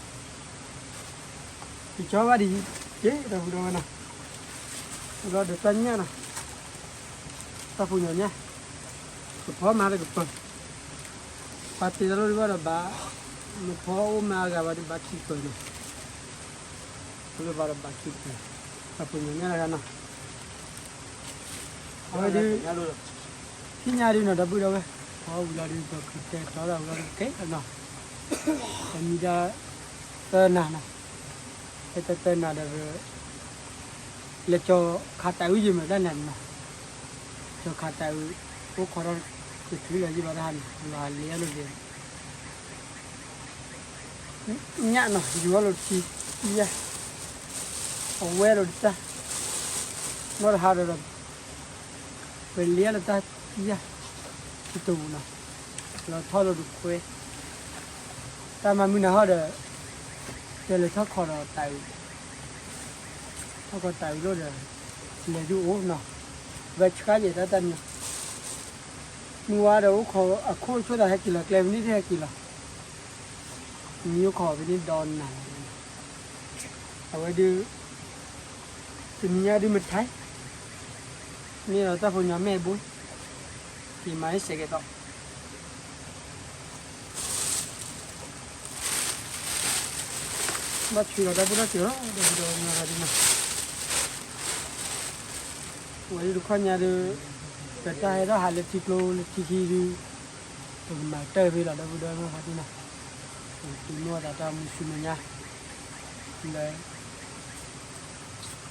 ကၠီဘၣ်ဒ်အံၤ, က့ၤဒီပုၢ်ဒီဝဲၢ်နီၤ, ဘျီဒီးတၢ်ညၣ်နီၤ, တၢ်ဖိညီညၣ်, ကဖီမၤတကပၤ, ပှၤတ့တၢ်လိၣ်ဒံးဘၣ်ဒီးဘၣ်, နဖီအိၣ်မၤအဂၤဘၣ်ဒံးဘၣ်ခံပၤနီၤ, တလိၣ်ဘၣ်ဒီးဘၣ်ခံပၤ, တၢ်ဖိညီညၣ်တခါနီၤ, အဝဲဒုး ထံၣ်ညါဒုးနီၤ ဒီပုၢ်ဒီဝဲၢ်, အီၣ်ဝံၤလီၤဒုး ပကတဲာ်ကတီၤသးဝံၤလီၤဒုးကဲနီၤ, ပမံဒၣ် တနၤနီၤ, ဖဲတတနၤဒီး လဲၤကၠီၤခးတၢ်အုၣ်ယံၤမ့ၢ်တၢ်နၤနီၤ, ကၠီၤခးတၢ်အုၣ်, အိၣ်ခိးထီၣ်ကချုးလီၤယံၤဘၣ်တၢ်ဟးနီၤ လီၤဟးလ့အလိၤက့ၤ, ညၣ်နီၤ ယူၤအီၤလိာ်တထံ, ယဲၢ်, အဝဲလိာ်တတၢ်, နီၢ်တဟးဒီးဒီး ပလ့အလိာ်တၢ်ယဲၢ်, ထံတိာ်ပူၤနီၤ, လီၤထီၣ်လိာ်တခွဲ, တၢ်မၤမုၢ်နၤဟီၣ်ဒီး, ပလဲၤထီၣ်ခိးဒီးတၢ်အုၣ်, ထီၣ်ခိးတၢ်အုၣ်လိာ်ဒီး, လဲၤဒုးအိၣ်နီၤ, ဝဲဆှါယဲၢ်တၢ်တၢ်မံ, မုၢ်ဝါဒီးအိၣ်ခိးအခိၣ်ဆိၣ်သးဟဲက့ၤလီၤ ကျဲဖဲန့ၣ်တဟဲက့ၤလီၤ မံအိၣ်ခိးဖဲန့ၣ်ဒီးနၤလီၤ, အဝဲဒုး, တနံၤညါဒုးမထါ, မ့ၢ်ဒီးတၢ်ဖိညီမဲာ်ဘိ, ယမၤဟ့ၣ်စဲးကဲၤသီး, ဘၣ်ဆှံလီၤတၢ်ဖိတၢ်စၢၤလီၤ ဒီပုၢ်ဒီဝဲၢ်မၤသးဒ်နီၤ, ဝဲဒုးတခီညါဒုး, ပတၢ်ဟဲထီၣ်ဟးလၢထံကျိလၢထံခံဒုး, ပကမၤတၢ်ဖဲလီၤ ဒီပုၢ်ဒီဝဲၢ်မၤသးဒ်နီၤ, ပကသူၣ်နီၣ်သးတၢ်မူဆူမဲာ်ညါ, လၢ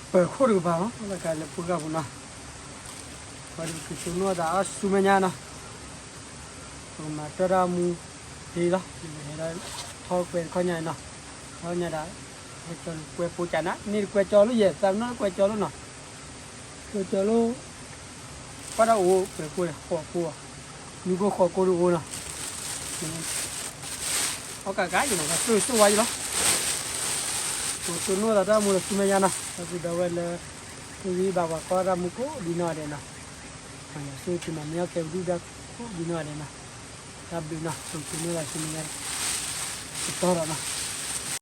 ပၢၤခိၣ်တကပၤမး လၢကလဲၤပှၤဂၤပူၤနီၤ, ပှၤဒုးကသူၣ်နီၣ်သးအီၤဆူမဲာ်ညါနီၤ, ပကမၤတၢ်တၢ်မူ, ဒ်လီၤ ပဟဲဒၣ်ထီၣ်ကွဲတခီညါနီၤ, တခီညါဒၣ်, ကွဲးဖိကနၤ န့ၣ်တကွဲးကၠီလိယဲၢ် သးပနီၣ်တကွဲးကၠီလိနီၤ, ကွဲးကၠီလိ ကွၢ်ဒၣ်အိၣ် ကွဲးဖိန့ၣ် ဃိးကိၢ်, နွံကိၢ်ဃိးကိၢ်တအိၣ်နီၤ, အီၣ်ကးကးယနီၤ ပှၤသိၣ်ဆိၣ်ဝါယလီၤ, ပှၤသိၣ်နိၣ်သးတၢ်မူလီၤဆူမဲာ်ညါနီၤ ဒီပုၢ်ဒီဝဲၢ်လၢ သုဂံၢ်ဘါပှၤကိးတၢ်မူကိးဒ်နီၢ်ဂၤဒဲးနီၤ, ပှၤယွၤဆိၣ်ဂ့ၤက့ၤမၤမ့ၢ်အီၣ်ကဲပဒုၣ်ဒါကိးဒ်နီၢ်ဂၤဒဲးနီၤ, တၢ်ဘျုးနီၤ ပှၤသိၣ်နိၣ်သးဆူမဲာ်ညါ ကတီၢ်ဒီးနီၤ